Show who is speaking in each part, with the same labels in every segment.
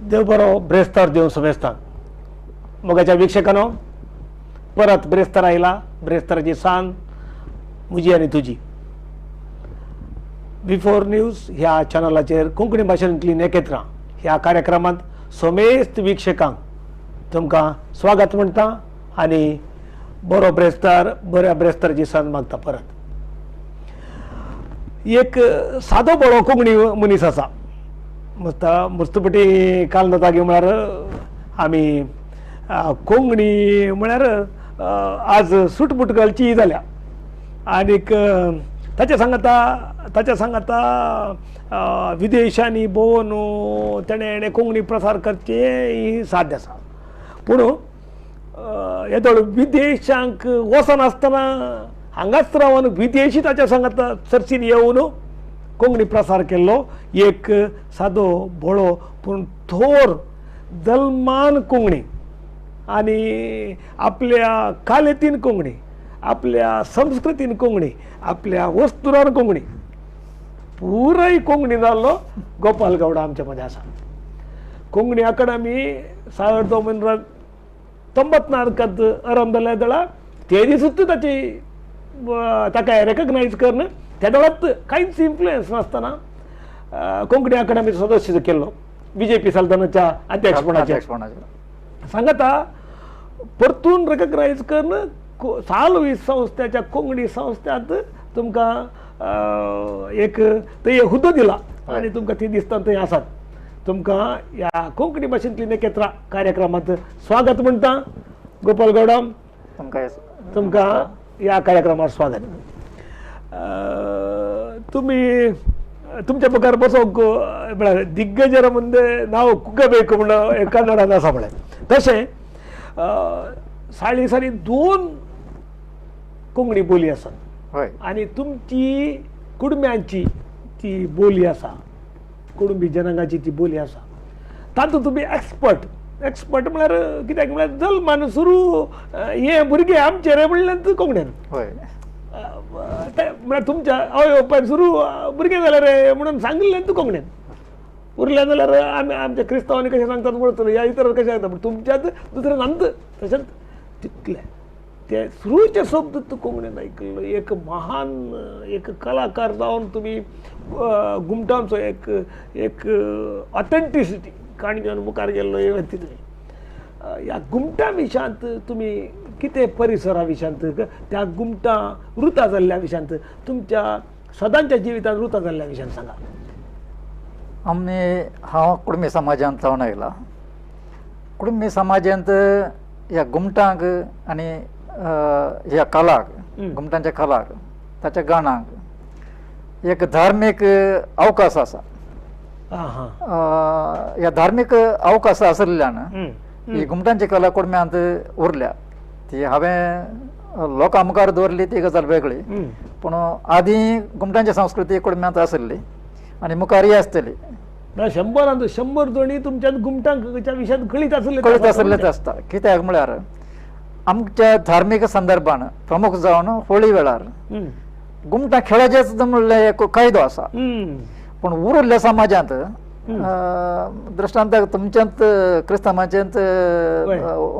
Speaker 1: देव बरो ब्रेस्तार दिवन समेस्तांक. मोगाच्या वीक्षकांनो, परत ब्रेस्तार आयला. ब्रेस्ताराची सांज म्हजी आनी तुजी. बिफोर न्यूज ह्या चॅनलाचेर कोंकणी भाशेंतली नेकेत्रां ह्या कार्यक्रमांत समेस्त वीक्षकांक तुमकां स्वागत म्हणटा आनी बरो ब्रेस्तार, बऱ्या ब्रेस्ताराची सांज मागता. परत एक सादो बरो कोंकणी मनीस आसा, मस्त मस्तपटी काल जागी म्हळ्यार आमी कोंकणी म्हळ्यार आज सुटबूट घालची जाल्या. आनीक ताच्या सांगाता विदेशांनी भोंवन तेणें कोंकणी प्रसार करचें ही साध्य आसा. पूण येदोळ विदेशांक वचनासतना हांगाच रावन विदेशी ताच्या सांगाता चर्चीन येवन कोंकणी प्रसार केल्लो एक सादो भोळो पूण थोर जल्मान कोंकणी आनी आपल्या कालेतीन कोंकणी, आपल्या संस्कृतीन कोंकणी, आपल्या वस्तुरान कोंकणी, पुराय कोंकणी जाल्लो गोपाल गौडा आमच्या मदें आसा. कोंकणी अकादमी 1994 आरंभ जाल्या दळा ते दिसूच ताची ताका रेकग्नायज करून त्या दळात कांयच इन्फ्लुयन्स नासतना कोंकणी अकादमीचो सदस्य केल्लो बीजेपी सल्तनतच्या अध्यक्षपणाचेर. सांगता परतून रेकग्नायज करून सालवी संस्थेच्या कोंकणी संस्थ्यांत तुमकां एक थंय हुद्दो दिला आनी तुमकां ती दिसता थंय आसात. तुमकां ह्या कोंकणी भाशेंतली नेकेत्रा कार्यक्रमांत स्वागत म्हणटा गोपाल गौडा. तुमकां ह्या कार्यक्रमात स्वागत. तुमी तुमच्या मुखार बसोवंक म्हळ्यार दिग्गजरा मुंदे नांव कुग्गಬೇಕು म्हण कन्नडान आसा म्हळ्यार तशें साळी साली दोन कोंकणी बोली आसात आनी तुमची कुडम्यांची ती बोली आसा, कुडुंबी जनांगाची ती बोली आसा. तातूंत तुमी एक्सपर्ट. एक्सपर्ट म्हळ्यार कित्याक म्हळ्यार जल्मान सुरू हे भुरगे आमचे रे म्हणल्यार कोंकण्यान म्हळ्यार तुमच्या हय ओपान सुरू भुरगे जाले रे म्हणून सांगिल्लें तूं कोंकण्यान. उरलें जाल्यार आमी आमच्या क्रिस्तांवांनी कशें सांगतात म्हणून ह्या इतर कशें सांगता, पूण तुमच्यात दुसरें सांगता तशेंच तितलें ते सुरूचे शब्द तूं कोंकणीन आयकल्लो. एक महान एक कलाकार जावन तुमी घुमटांचो एक एक ऑथेंटिसिटी काणी घेवन मुखार गेल्लो हे व्यक्ती तुमी. ह्या घुमटा विशयांत तुमी कितें परिसरा विशयांत, त्या घुमटां रुता जाल्ल्या विशयांत, तुमच्या सदांच्या जिवितांत रुता जाल्ल्या विशयांत सांगा.
Speaker 2: आमी हांव कुडमी समाजांत जावन आयला. कुडमी समाजांत ह्या घुमटांक आनी ह्या कलाक, घुमटांच्या कलाक, ताच्या गाणांक एक धार्मीक अवकाश आसा. ह्या धार्मीक अवकाश आशिल्ल्यान ही घुमटांची कला कुडम्यांत उरल्या. ती हांवें लोकां मुखार दवरली ती गजाल वेगळी, पूण आदीं घुमटांची संस्कृती कुडम्यांत आशिल्ली आनी मुखारय आसतली.
Speaker 1: 100 जणी तुमच्या घुमटांच्या विशयांत कळीत आसले
Speaker 2: कळीत आसलेच आसता. कित्याक म्हळ्यार आमच्या धार्मीक संदर्भान प्रमुख जावन होळी वेळार घुमटां खेळाचेच म्हणल्यार एक कायदो आसा. पूण उरिल्ल्या समाजांत दृश्टांताक तुमच्यांत क्रिस्तांवाचेंच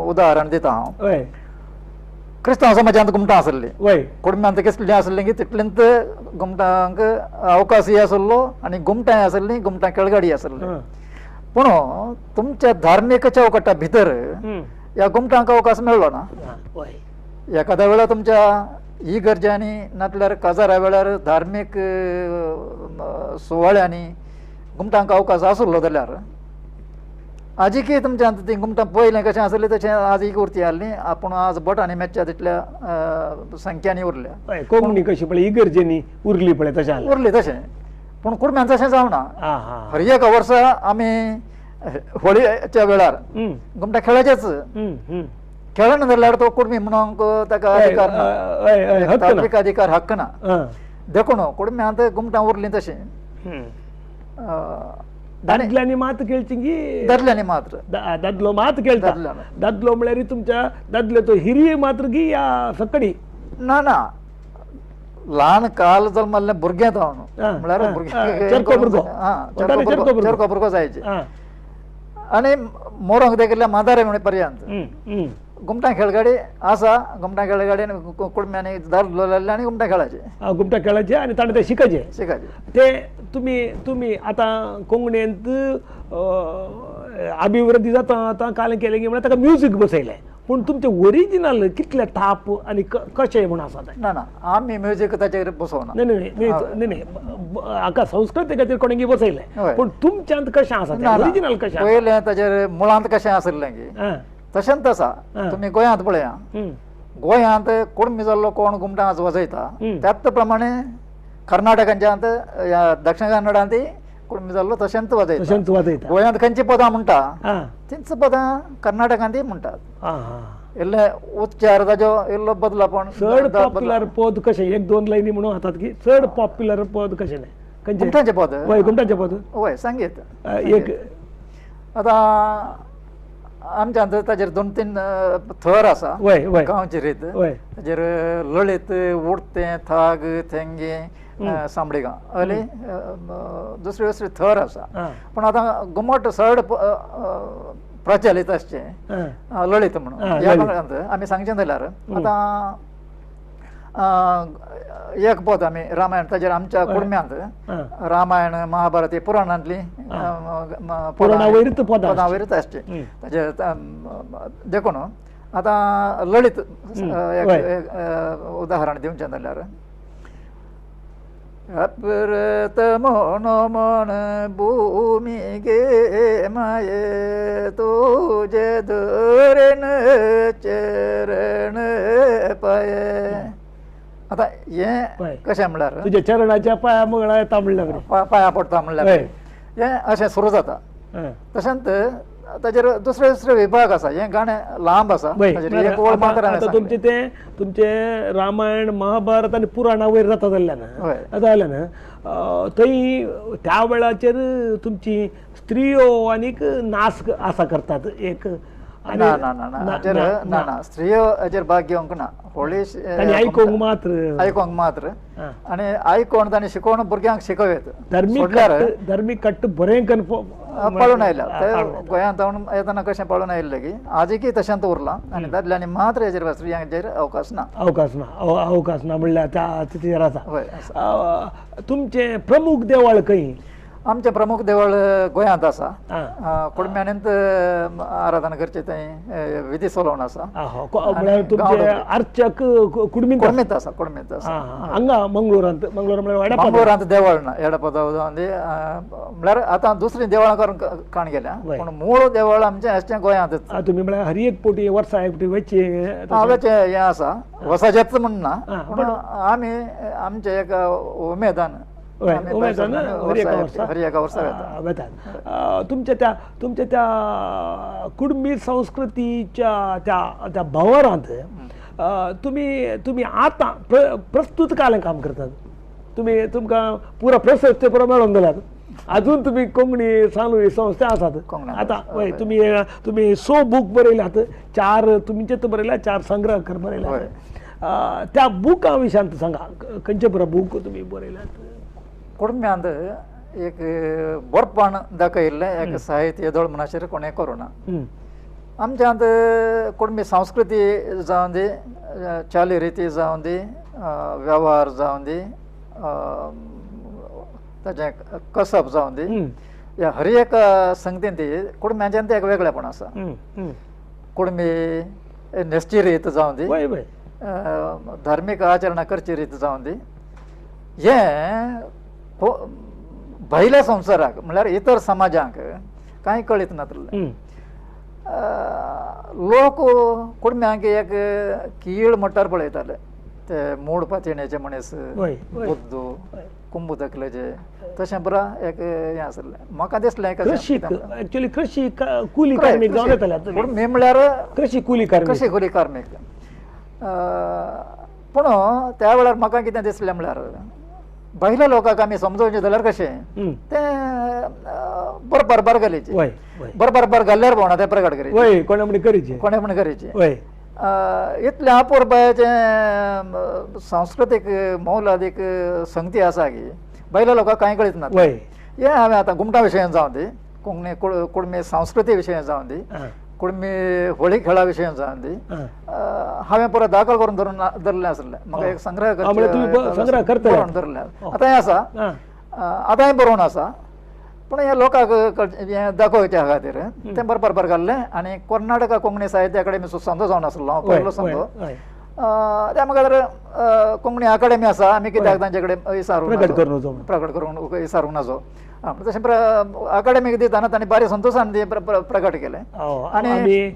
Speaker 2: उदाहरण दिता हांव. क्रिस्तांव समाजांत घुमटां आसली, कुडम्यांत कसलीं आसलीं की तितलेंत घुमटांक अवकाशय आसलो आनी घुमटांय आसलीं, घुमटां खेळगाडी आसली. पूण तुमच्या धार्मीक चौकटा भितर ह्या घुमटांक अवकाश मेळ्ळो ना. एखाद्या वेळार तुमच्या इगर्जांनी नातल्यार काजारा वेळार धार्मीक सुवाळ्यांनी घुमटांक अवकाश आसलो जाल्यार आजिकय तुमच्या ती घुमटां पयलें कशें आसलें तशें आजय उरती आसली. पूण आज बोटांनी मेजच्या तितल्या संख्यांनी उरल्या.
Speaker 1: कोंकणी कशी पळय इगर्जेंनी उरली पळय तशें
Speaker 2: उरली तशें, पूण कुडम्यान तशें जावना. हर एका वर्सा आमी होळयेच्या वेळार घुमटां खेळाचेच. खेळना जाल्यार तो कुडमी म्हणूंक ताका अधिकार ना, तांत्रीक अधिकार हक्क ना. देखून कुडम्यांत घुमटां उरलीं तशीं.
Speaker 1: दादल्यांनी मात खेळची की
Speaker 2: दादल्यांनी मात्र
Speaker 1: दादलो मात खेळटा. दादलो म्हळ्यार तुमच्या दादले तो हिरिये मात्र की या सकडी
Speaker 2: ना ना ल्हान काल जल्मल्लें भुरगें जावन म्हळ्यार भुरगें चरको भुरगो जायचे. आनी मोरोंक देखिल्ल्या मादारे म्हण पर्यंत घुमटां खेळगाडी आसा. घुमटां खेळगाडी कुडम्यांनी दार लायल्ले आनी घुमटां खेळायचे.
Speaker 1: घुमटां खेळायचे आनी ताणें ते शिकायचे.
Speaker 2: शिकायचे
Speaker 1: ते तुमी तुमी आतां कोंकणींत अभिवृद्धी जाता आतां कालें केलें की म्हळ्यार ताका म्युजीक बसयलें, पूण तुमचें ओरिजिनल कितले थाप आनी कशें म्हूण आसा तें?
Speaker 2: ना ना, आमी म्युजीक ताचेर बसोवना.
Speaker 1: न्ही न्ही न्ही न्ही, हाका संस्कृती खातीर कोणें बसयलें, पूण तुमच्यांत कशें आसा तें ओरिजिनल कशें?
Speaker 2: पयलें ताचेर मुळांत कशें आशिल्लें की तशेंच आसा. तुमी गोंयांत पळया, गोंयांत कुडमी जाल्लो कोण घुमटां आज वाजयता त्याच प्रमाणे कर्नाटकांच्यात दक्षिण कन्नडांत कुडमी जाल्लो तशेंच वाजयता. गोंयांत खंयची पदां म्हणटा तींच पदां कर्नाटकांतय म्हणटात. इल्ले उच्चार ताजो इल्लो बदला, पण
Speaker 1: चड पॉप्युलर पद कशें एक दोन लायनी म्हणून हातात की चड पॉप्युलर पद कशें?
Speaker 2: घुमटांचें पद.
Speaker 1: हय, घुमटांचें पद.
Speaker 2: हय, संगीत
Speaker 1: एक
Speaker 2: आतां आमच्या ताजेर दोन तीन थर आसा गांवची रीत. ताजेर लळीत, उडतें, थाग, थेंगे, सांबडे गांव अले दुसरे दुसरे थर आसा. पूण आतां घुमट चड प्रचलित आसचें लळीत म्हणून ह्या काळांत आमी सांगचें जाल्यार आतां एक पद आमी रामायण ताजेर आमच्या कुडम्यांत रामायण, महाभारत, पुराणांतली पदां वयरूच आसची ताजेर. देखून आतां लळीत एक उदाहरण दिवचें जाल्यार अपरत म्हण म्हण भूमी गे माये तुजे धरण चरण पाये. आतां हें कशें म्हणल्यार
Speaker 1: तुज्या चरणाच्या पांया मुळा येता म्हणल्यार
Speaker 2: पांया पडटा म्हणल्यार हें अशें सुरू जाता. तशेंच ताजेर दुसरे दुसरे विभाग आसा. हें गाणें लांब आसा.
Speaker 1: तुमचें तें तुमचें रामायण, महाभारत आनी पुराणा वयर जाता जाल्ल्यान जाल्यान थंय त्या वेळाचेर तुमची स्त्रियो आनीक नास आसा करतात एक.
Speaker 2: ना ना ना ना ना, स्त्रियो हाजेर भाग घेवंक ना. होळी
Speaker 1: आयकोंक मात्र,
Speaker 2: आयकोंक मात्र आनी आयकोण ताणें शिकोवन भुरग्यांक शिकयत.
Speaker 1: धर्मीक धर्मीक कट्ट बरें करून
Speaker 2: पाळून आयल्या ते गोंयांत येतना कशें पाळून आयिल्लें की आजूय तशेंच उरलां. आनी दादल्यांनी मात्र हेजेर स्त्रियांचेर अवकाश ना.
Speaker 1: अवकाश ना, अवकाश ना म्हणल्यार त्या आसा. तुमचें प्रमुख देवळ खंय?
Speaker 2: आमचें प्रमुख देवळ गोंयांत आसा. कुडम्यांनीत आराधना करचें थंय विधी चलोवन आसा.
Speaker 1: अर्चक कुडमींत
Speaker 2: कुडमींत आसा. कुडमींत आसा
Speaker 1: हांगा मंगळुरांत. मंगळूर म्हणल्यार
Speaker 2: मंगळुरांत देवळ ना, एडपदा म्हणल्यार आतां दुसरीं देवळां करून काण गेल्या, पूण मूळ देवळ आमचें आसचें गोंयांतच.
Speaker 1: तुमी म्हळ्यार हर एक पोटी वर्सा एक पोटी वचचें
Speaker 2: वचचें हें आसा, वसाचेंच म्हण ना, पूण आमी आमचे एक उमेदान
Speaker 1: वतात. तुमच्या त्या तुमच्या त्या कुडमी संस्कृतीच्या त्या त्या भंवरांत तुमी तुमी आतां प्रस्तूत कालें काम करतात. तुमी तुमकां पुरा प्रशस्त पुरो मेळोन दिल्यात. अजून तुमी कोंकणी सानू संस्था आसात आतां. हय, तुमी तुमी 6 बूक बरयल्यात, 4 तुमचेच बरयल्या, 4 संग्रह बरयल्यात. त्या बुकां विशयांत सांगा, खंयचे बरो बूक तुमी बरयल्यात?
Speaker 2: कुडम्यांत एक बरपण दाखयल्लें एक साहित्य येदोळ म्हणसर कोणें करूना. आमच्यांत कुडमी संस्कृती जावं दी, चाली रिती जावं दी, वेव्हार जावं दी, ताचें कसब जावं दी, ह्या हर एक संगतीन ती कुडम्यांच्यान एक वेगळेपण आसा. कुडमी न्हेसची रीत जावं दी, धार्मीक आचरणां करची रीत जावं दी, हें भायल्या संवसाराक म्हणल्यार इतर समाजांक कांय कळीत नासलें. लोक कुडम्यांक एक कीळ मट्टार पळयताले, ते मूड पातयेचे मनीस, बुद्दू कुंबू तकलेचे, तशें पुरा एक हें आसलें. म्हाका दिसलें
Speaker 1: एक्चुअली कृशी कुली कार्मीक जावन येताले.
Speaker 2: कुडमी म्हणल्यार
Speaker 1: कृशी कुली कार्मीक,
Speaker 2: कृशी कुली कार्मीक. पूण त्या वेळार म्हाका कितें दिसलें म्हणल्यार भायल्या लोकांक आमी समजोवचें जाल्यार कशें तें बरबर बर घालीचे, बरबर बर घाल्यार भोवना तें प्रगट करीचे,
Speaker 1: कोणें म्हण करीचे,
Speaker 2: कोणें म्हण करीचे. इतलें अपुरबायेचें सांस्कृतीक मोलादीक संगती आसा की भायल्या लोकांक कांय कळीत ना. हें हांवें आतां घुमटा विशयान जावं दी, कोंकणी कुडमी संस्कृती विशय जावन दी, कुडमी होळी खेळा विशय जावन दी, हांवें परत दाखल करून धरून धरलें आसलें. म्हाका एक संग्रह
Speaker 1: बरोवन
Speaker 2: धरलें. आतां हें आसा, आतांय बरोवन आसा, पूण हें लोकांक हें दाखोवच्या खातीर तें बरपार बर घाल्लें. आनी कर्नाटका कोंकणी साहित्य अकाडेमीचो संदो जावन आसलो हांव, पयलो संदो. त्या म्हाका तर कोंकणी अकाडेमी आसा, आमी कित्याक तांचे कडेन विचारूंक प्रकट करूंक विचारूंक नाजो. तशें अकाडेमीक दितना तांणी बरें संतोशान ते प्रकट केलें.
Speaker 1: आनी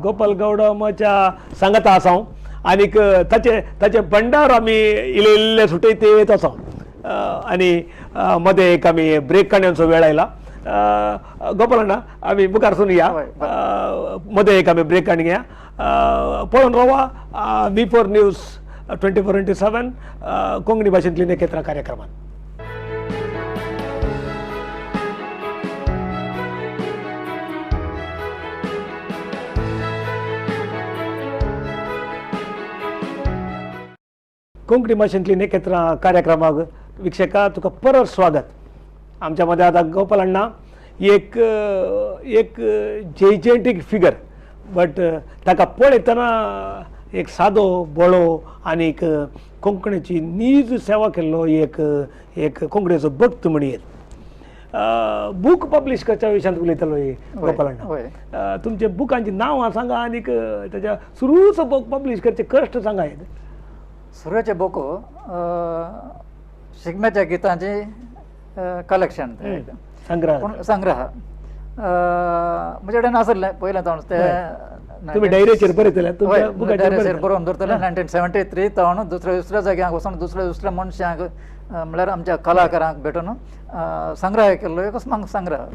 Speaker 1: गोपाल गौडमाच्या सांगाता आसा हांव, आनीक ताचे ताचे भंडार आमी इल्ले इल्ले सुटयत येत आसा. आनी मदें एक आमी ब्रेक काडण्याचो वेळ आयला. गोपाल अण्णा आमी मुखार सून या, मदें एक आमी ब्रेक काडून घेया. पळोवन रावा V4 news 24x7 Konkani भाशेंतली नखेत्रां कार्यक्रमात. कोंकणी भाशेंतली नखेत्रां कार्यक्रमाक वीक्षका तुका परत स्वागत. आमच्या मध्ये आतां गोपाल अण्णा एक एक जयजेंटीक फिगर, बट ताका पळयतना एक सादो बोळो आनीक कोंकणीची नीज सेवा केल्लो एक एक कोंकणीचो भक्त म्हणयेत. बूक पब्लिश करच्या विशयांत उलयतालो गोपाल अण्णा. तुमच्या बुकांची नांवां सांगा आनीक ताच्या सुरूच बूक पब्लिश करचे कश्ट सांगा. एक
Speaker 2: सुरवेचे बूक शिगम्याच्या गितांची कलेक्शन,
Speaker 1: संग्रह
Speaker 2: संग्रह म्हजे कडेन आसलें पयलें जावन ते
Speaker 1: तुमी डायरेचेर बरयतले,
Speaker 2: डायरेचेर बरोवन दवरतले. 1973 तावन दुसऱ्या दुसऱ्या जाग्यांक वचून दुसऱ्या दुसऱ्या मनशांक म्हळ्यार आमच्या कलाकारांक भेटून संग्रह केल्लो एक संग्रह.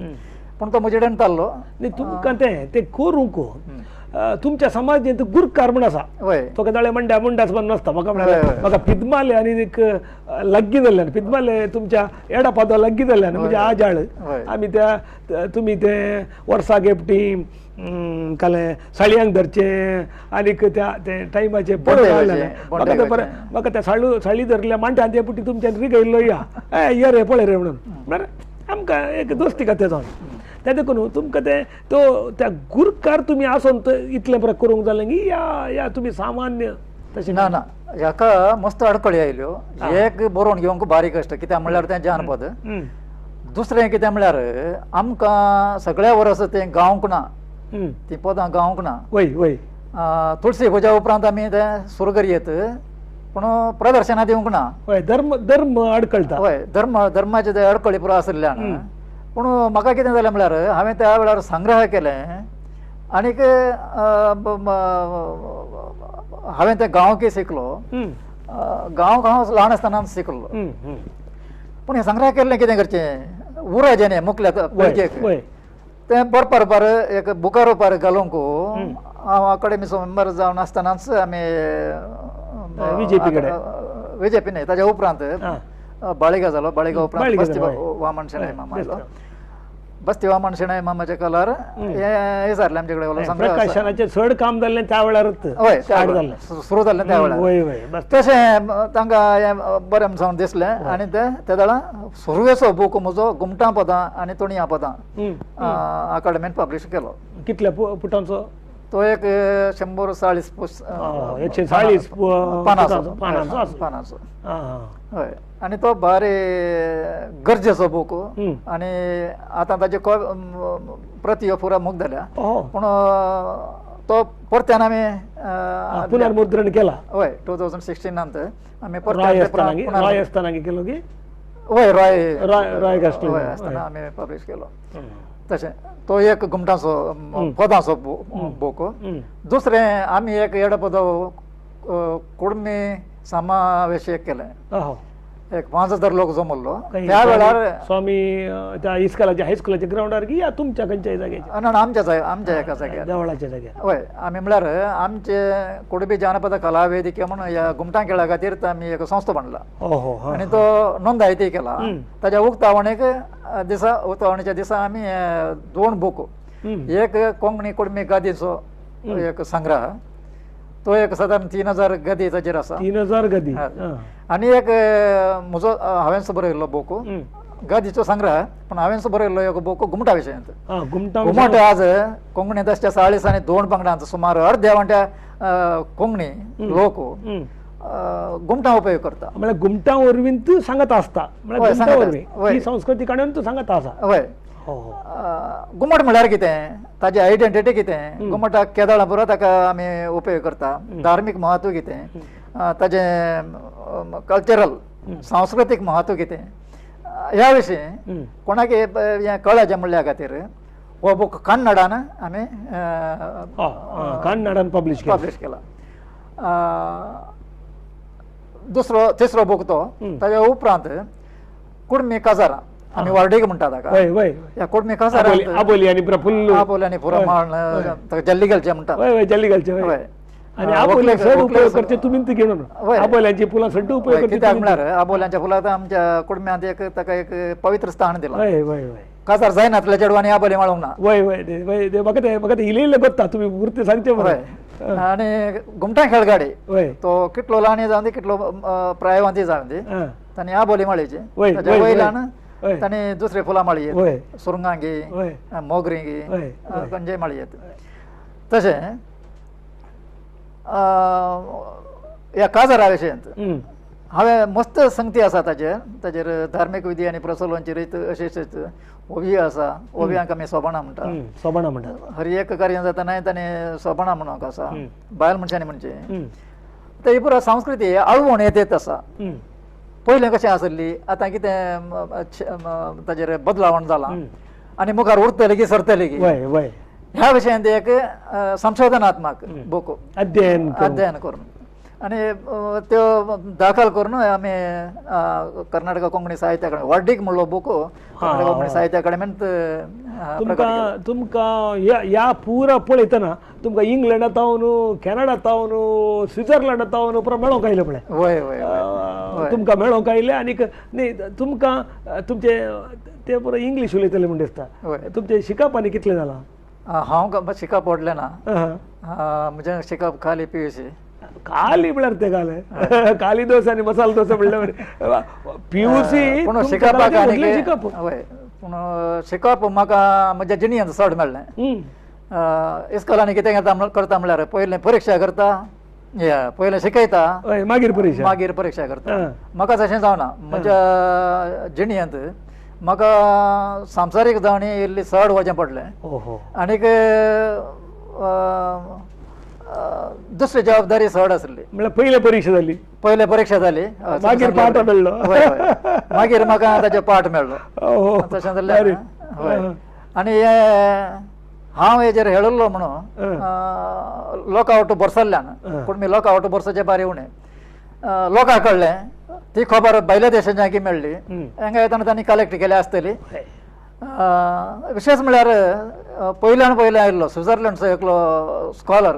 Speaker 2: पूण तो म्हजे कडेन ताल्लो
Speaker 1: न्ही. तुमकां तें तें करूंक तुमच्या समाजांत गुरकार म्हण आसा, तो केदाळे मंड्या मुंडास म्हण नासता. म्हाका म्हळ्यार म्हाका पिदमाले आनी एक लागीं जाल्ल्यान, पिदमाले तुमच्या एडा पादो लागीं जाल्ल्यान म्हणजे आजाळ आमी त्या तुमी ते वर्साक एकटी काले साळयांक धरचें आनीक त्या ते टायमाचे म्हाका तें बरें. म्हाका त्या साळू साळी धरल्या मांड्यान ते पुटी तुमच्यान रिगयल्लो या ए ये रे पळय रे म्हणून म्हळ्यार आमकां एक दोस्ती खात्या जावन तें देखून तुमकां तें तो त्या गुरकार तुमी आसोन इतलें बरें करूंक जालें की या या तुमी सामान्य तशें
Speaker 2: ना ना. ह्याका मस्त अडकळी आयल्यो. एक बरोवन घेवंक बारीक कश्ट, कित्याक म्हणल्यार तें जानपद. दुसरें कितें म्हणल्यार आमकां सगळ्या वर्स तें गावंक ना, ती पदां गावंक ना.
Speaker 1: वय वय
Speaker 2: तुळसी पुजा उपरांत आमी तें सुरू करयेत, पूण प्रदर्शनां दिवंक ना.
Speaker 1: हय, धर्म धर्म अडकळटा.
Speaker 2: हय, धर्म धर्माचे ते अडकळी पुरो आशिल्ल्यान. पूण म्हाका कितें जालें म्हणल्यार हांवें त्या वेळार संग्रह केलें आनीक हांवें तें गांवकी शिकलो. गांव हांव ल्हान आसतना शिकलो. पूण हें संग्रह केल्लें कितें करचें उराजें न्ही मुखल्या पिळगेक तें बरपार बार एक बुकार उपार घालूंक हांव अकाडेमीचो मेंबर जावन आसतनाच आमी
Speaker 1: बीजेपी कडेन,
Speaker 2: बीजेपी न्ही ताच्या उपरांत बाळिगा जालो. बाळिगा उपरांत बस्ती वामन शेणै मामा आयलो. बस्ती वामन शेणै मामाच्या कलार हें विचारलें आमचे कडेन.
Speaker 1: प्रकाशनाचें चड काम जाल्लें त्या वेळारच.
Speaker 2: हय, सुरू जाल्लें त्या वेळार. तशें तांकां हें बरें जावन दिसलें आनी ते तेदळा सुरवेचो बूक म्हजो घुमटां पदां आनी तोणयां पदां अकाडेमीन पब्लिश केलो.
Speaker 1: कितल्या पुटांचो
Speaker 2: तो? एक 140
Speaker 1: 140
Speaker 2: पानांचो पानांचो. हय, आनी तो भारी गरजेचो बूक. आनी आतां ताचे प्रती पुरा मुक्त जाल्या, पूण तो परत्यान आमी
Speaker 1: पुनर्मुद्रण केला.
Speaker 2: हय, 2016 आमी
Speaker 1: परत्यान केलो की
Speaker 2: हय रॉय
Speaker 1: रॉय
Speaker 2: हय आसतना आमी पब्लिश केलो. तशें तो एक घुमटांचो पदांचो बूक. दुसरें आमी एक एडपदो कुडमी समावेश एक केलें. एक 5000 लोक जमल्लो त्या वेळार.
Speaker 1: स्वामी त्या इस्कॉलाच्या हायस्कुलाच्या ग्रावंडार की या तुमच्या खंयच्याय जाग्याचेर?
Speaker 2: ना, आमच्या जाग्यार, आमच्या एका जाग्यार,
Speaker 1: देवळाच्या जाग्यार.
Speaker 2: हय, आमी म्हळ्यार आमचे कुडबी जानपद कला वेदिके म्हणून ह्या घुमटां खेळा खातीर आमी एक संस्था बांदला आनी तो नोंदायती केला. ताच्या उक्तावणेक दिसा, उक्तावणेच्या दिसा आमी 2 बूक, एक कोंकणी कुडमी गादीचो एक संग्रह, तो एक सादारण 3000 गदी ताचेर आसा.
Speaker 1: 3000 गदी.
Speaker 2: आनी एक म्हजो हांवें बरयल्लो बूक गादीचो संग्रह पण हांवें बरयल्लो एक बूक घुमटा विशयांत.
Speaker 1: घुमट
Speaker 2: आज कोंकणींत आसच्या 40 आनी 2 पंगडांत सुमार अर्द्या वांट्या कोंकणी लोक घुमटां उपयोग करता.
Speaker 1: म्हळ्यार घुमटां वरवीं तूं सांगत आसता, म्हळ्यार घुमटां वरवीं ही संस्कृती काडून तूं सांगत आसा.
Speaker 2: हय, घुमट म्हळ्यार कितें, ताजी आयडेंटिटी कितें, घुमटाक केदळां पुरो ताका आमी उपयोग करता, धार्मीक म्हत्व कितें, ताजें कल्चरल सांस्कृतीक म्हत्व कितें, ह्या विशीं कोणाक हें कळचें म्हणल्या खातीर हो बूक कन्नडान आमी
Speaker 1: कन्नडान पब्लिश
Speaker 2: केला. दुसरो तिसरो बूक तो. ताज्या उपरांत कुडमी काजारां आमी वार्डीक म्हणटा ताका. ह्या कुडमी काजारां
Speaker 1: आबोली आनी प्रफुल्ल,
Speaker 2: आबोली आनी पुरमाळ जल्ली घालचें म्हणटा.
Speaker 1: जल्ली घालचें. हय, आनी आबोली चड उपयोग करचे तुमी ती घेवन आबोल्यांची फुलां चड उपयोग करचे.
Speaker 2: कित्याक म्हळ्यार आबोल्यांच्या फुलां आमच्या कुडम्यांत एक ताका एक पवित्र स्थान दिलां.
Speaker 1: हय हय हय,
Speaker 2: काजार जायनातल्या चेडवांनी आबोली माळूंक ना.
Speaker 1: वय वय वय, म्हाका तें म्हाका तें इल्लें इल्लें कोत्ता तुमी पुरतें सांगचें
Speaker 2: बरें. आनी घुमटां खेळगाडी तो कितलो ल्हान जावन दी कितलो प्रायवांती जावन दी तांणी आबोली माळयची, ताच्या वयल्यान तांणी दुसरे फुलां माळयेत, सुरंगांगी मोगरींगी खंयचेय माळयेत. तशें ह्या काजारा विशयांत हांवें मस्त संगती आसा ताजेर, ताजेर धार्मीक विधी आनी प्रचलनची रीत अशेंच ओवियो आसा, ओवियांक आमी सोबणां म्हणटा.
Speaker 1: सोबणां म्हणटा.
Speaker 2: हर एक कार्य जातना ताणें सोबणां म्हणूंक आसा, बायल मनशांनी म्हणचें. तर ही पुरा संस्कृती आळवण येत येत आसा. पयलें कशें आसली, आतां कितें ताजेर बदलावण जालां आनी मुखार उरतलें की सरतलें की ह्या विशयांत एक संशोधनात्मक बूक
Speaker 1: अध्ययन
Speaker 2: अध्ययन करून आनी त्यो दाखल करून आमी कर्नाटक कोंकणी साहित्य अकादमी वार्डीक म्हणलो बूक कर्नाटक कोंकणी साहित्य अकादमींत.
Speaker 1: तुमकां तुमकां ह्या पुरा पळयतना तुमकां इंग्लंडा तावन, कॅनडा तावन, स्वित्झर्लंडा तावन पुरा मेळोंक आयलें पळय.
Speaker 2: वय वय,
Speaker 1: तुमकां मेळोंक आयलें आनीक न्ही तुमकां तुमचे ते पुरा इंग्लीश उलयतले म्हण दिसता. तुमचें शिकप आनी कितलें जालां?
Speaker 2: हांव शिकप पडलें ना, म्हजें शिकप खाली PUC.
Speaker 1: खाली म्हळ्यार तें खालें खाली दोसा आनी मसाला दोसा म्हणल्यार PUC.
Speaker 2: पूण शिकपाक शिकप हय, पूण शिकप म्हाका म्हज्या जिणेंत चड मेळ्ळें. इस्कोलांनी कितें करता म्हळ्यार पयलें परिक्षा करता, पयलें शिकयता,
Speaker 1: मागीर परिक्षा,
Speaker 2: मागीर परिक्षा करता. म्हाका तशें जावना. म्हज्या जिणेंत म्हाका संवसारीक जावणी इल्ली चड वचें पडलें आनीक दुसरी जबाबदारी चड आसली.
Speaker 1: म्हळ्यार पयली परिक्षा जाली,
Speaker 2: पयले परिक्षा जाली,
Speaker 1: मागीर पाठ मेळ्ळो,
Speaker 2: मागीर म्हाका ताचो पाठ मेळ्ळो. तशें जाल्यार हय. आनी हांव हेजेर हेळिल्लो म्हणून लोकां वटू बरसल्ल्यान, पूण मी लोकां वटू बरसचे बारी उणें लोकां कळ्ळें, ती खबर भायल्या देशांच्या मेळ्ळी, हांगा येतना तांणी कलेक्ट केल्या आसतली. विशेश म्हळ्यार पयल्यान पयलें आयिल्लो स्वित्झर्लंडचो एकलो स्कॉलर,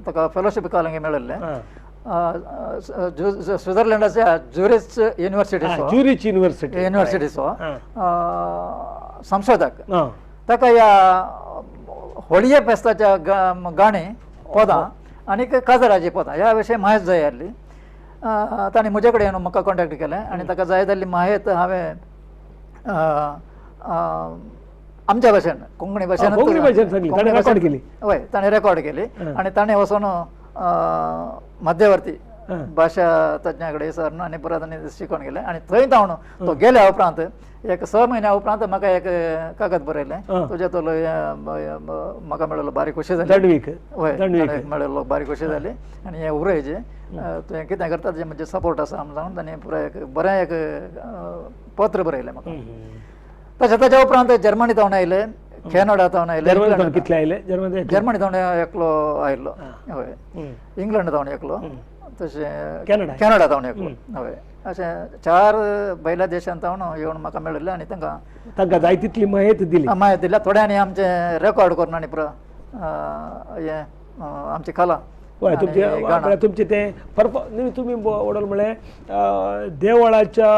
Speaker 2: ताका फेलोशीप कालंगी मेळिल्लें स्वित्झर्लंडाच्या ज्युरीच युनिवर्सिटीचो,
Speaker 1: ज्युरीच युनिवर्सिटी
Speaker 2: युनिवर्सिटीचो संशोधक, ताका ह्या होळये फेस्ताच्या गाणी पदां आनी काजराची पदां ह्या विशयी म्हायत जाय आसली. ताणें म्हजे कडेन म्हाका कॉन्टेक्ट केलें आनी ताका जाय जाल्ली म्हायत हांवें आमच्या भाशेन कोंकणी भाशेन
Speaker 1: रेकॉर्ड केली.
Speaker 2: हय, ताणें रेकॉर्ड केली आनी ताणें वचून मध्यवर्ती भाशा तज्ञा कडेन सर आनी परत आनी शिकोवन गेलें. आनी थंय धांवन तो गेल्या उपरांत एक 6 म्हयन्या उपरांत म्हाका एक कागद बरयलें, तुज्या तो म्हाका मेळिल्लो बारी खोशी जाली. हय, मेळिल्लो बारी खोशी जाली आनी हें उरयचें तुवें कितें करता तुजें म्हजें सपोर्ट आसा म्हूण सांगून ताणें पुराय एक बरें एक पत्र बरयलें म्हाका. तशें ताच्या उपरांत जर्मनी तावन आयले, कॅनडा तावन आयले.
Speaker 1: कितले आयले?
Speaker 2: जर्मनी तावन एकलो आयिल्लो, हय, इंग्लंड तावन एकलो, तशें कॅनडा तावन एकलो, हय, अशें 4 भायल्या देशांत तावन येवन म्हाका मेळिल्लें आनी तांकां
Speaker 1: तांकां जाय तितली म्हायती दिली.
Speaker 2: म्हायती दिल्या थोड्यांनी आमचें रेकॉर्ड करून आनी पुरो हें आमची कला.
Speaker 1: हय, तुमचे तुमचे तें परफॉर्म तुमी वडोल म्हळें देवळाच्या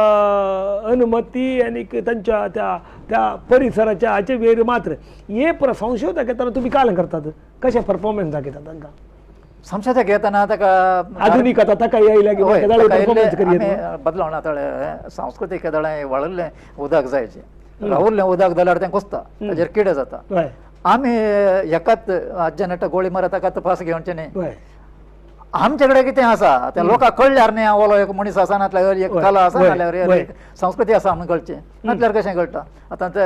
Speaker 1: अनुमती आनी तांच्या त्या त्या परिसराच्या हाचे वेर मात्र हे संशोधक येतना तुमी काल करतात कशें परफॉर्मन्स दाखयतात तांकां?
Speaker 2: संशोधक येतना ताका
Speaker 1: आधुनीक आतां ताका
Speaker 2: बदलावण आतां सांस्कृतीक केदळां वाळिल्लें उदक जायचें, रावल्लें उदक जाल्यार तें कुसता, ताजेर किडे जाता. आमी एकाच आज्यान गोळी मारत ताका फास घेवचें न्ही. आमचे कडेन कितें आसा तें लोकांक कळ्ळ्यार न्ही, ओलो एक मनीस आसा नातल्यार एक कला आसा नाल्यार एक संस्कृती आसा म्हणून कळचें, नातल्यार कशें कळटा. आतां ते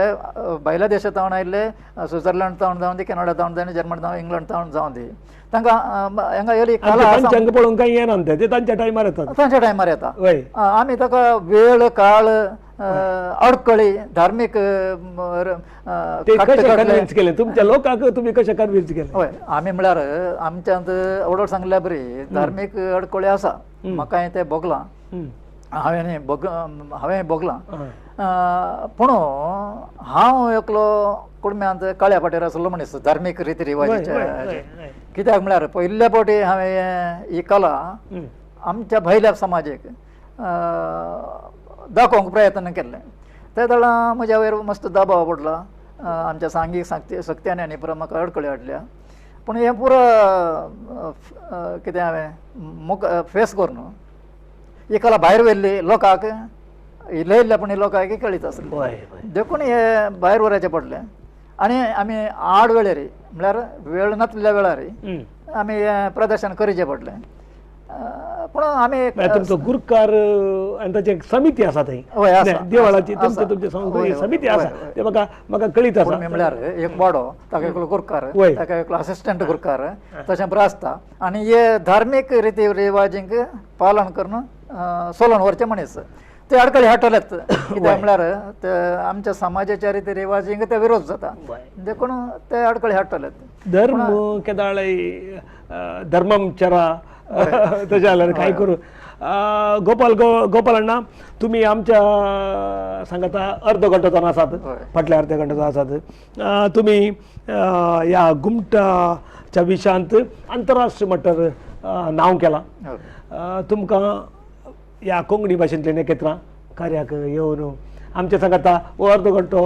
Speaker 2: भायल्या देशांत जावन आयिल्ले, स्विट्झर्लंड जावन जावन दी, कॅनडा जावन जावन, जर्मन जावन, इंग्लंड जावन जावन दी, तांकां हांगा येयली कला आसा
Speaker 1: पळोवंक कांय येना, ते तांच्या टायमार येता,
Speaker 2: तांच्या टायमार येता. आमी ताका वेळ काळ अडकळी धार्मीक
Speaker 1: कन्विन्स केलें तुमच्या लोकांक, तुमी कशें कन्विन्स केलें?
Speaker 2: हय, आमी म्हळ्यार आमच्यांत ओडोड सांगल्या बरी धार्मीक अडकळी आसा, म्हाकाय तें भोगलां, हांवें हांवें भोगलां. पूण हांव एकलो कुडम्यांत काळ्या पाटेर आसलो मनीस धार्मीक रिती रिवाजीचे. कित्याक म्हळ्यार पयल्या फावटी हांवें ही कला आमच्या भायल्या समाजेक दाखोवंक प्रयत्न केल्लें. ते वेळार म्हज्या वयर मस्त दबाव पडला, आमच्या सांघीक सक्त्यांनी आनी पुरो म्हाका अडकळी हाडल्या. पूण हें पुरो कितें हांवें मुख फेस करून ही कला भायर व्हेल्ली लोकांक इल्ले इल्ले पूण लोकांक कळीत आसली, देखून हे भायर व्हराचें पडलें. आनी आमी आड वेळार म्हळ्यार वेळ नासलेल्या वेळार आमी हें प्रदर्शन करचें पडलें. पूण आमी
Speaker 1: तुमचो गुरकार आनी ताची एक समिती आसा थंय देवळाची, तुमची संस्कृती समिती आसा, ते म्हाका म्हाका कळीत आसा.
Speaker 2: म्हळ्यार एक वाडो, ताका एकलो गुरकार, ताका एकलो असिस्टंट गुरकार, तशें बरें आसता. आनी हे धार्मीक रिती रिवाजींक पालन करून सोलोवन व्हरचे मनीस ते अडकळी हाडटलेच. कित्याक म्हळ्यार ते आमच्या समाजाच्या रिती रिवाजींक ते विरोध जाता, देखून ते अडकळी हाडटलेच.
Speaker 1: धर्म केदाळय धर्मम चरा तशें जाल्यार काय करूं. गोपाल गोपाल अण्णा, तुमी आमच्या सांगाता अर्दो घंटो जावन आसात, फाटल्या अर्द्या घंटो आसात. तुमी ह्या घुमटाच्या विशयांत आंतरराष्ट्रीय मट्टार नांव केलां. तुमकां ह्या कोंकणी भाशेंतले नखेत्रां कार्याक येवन आमच्या सांगाता हो अर्दो घंटो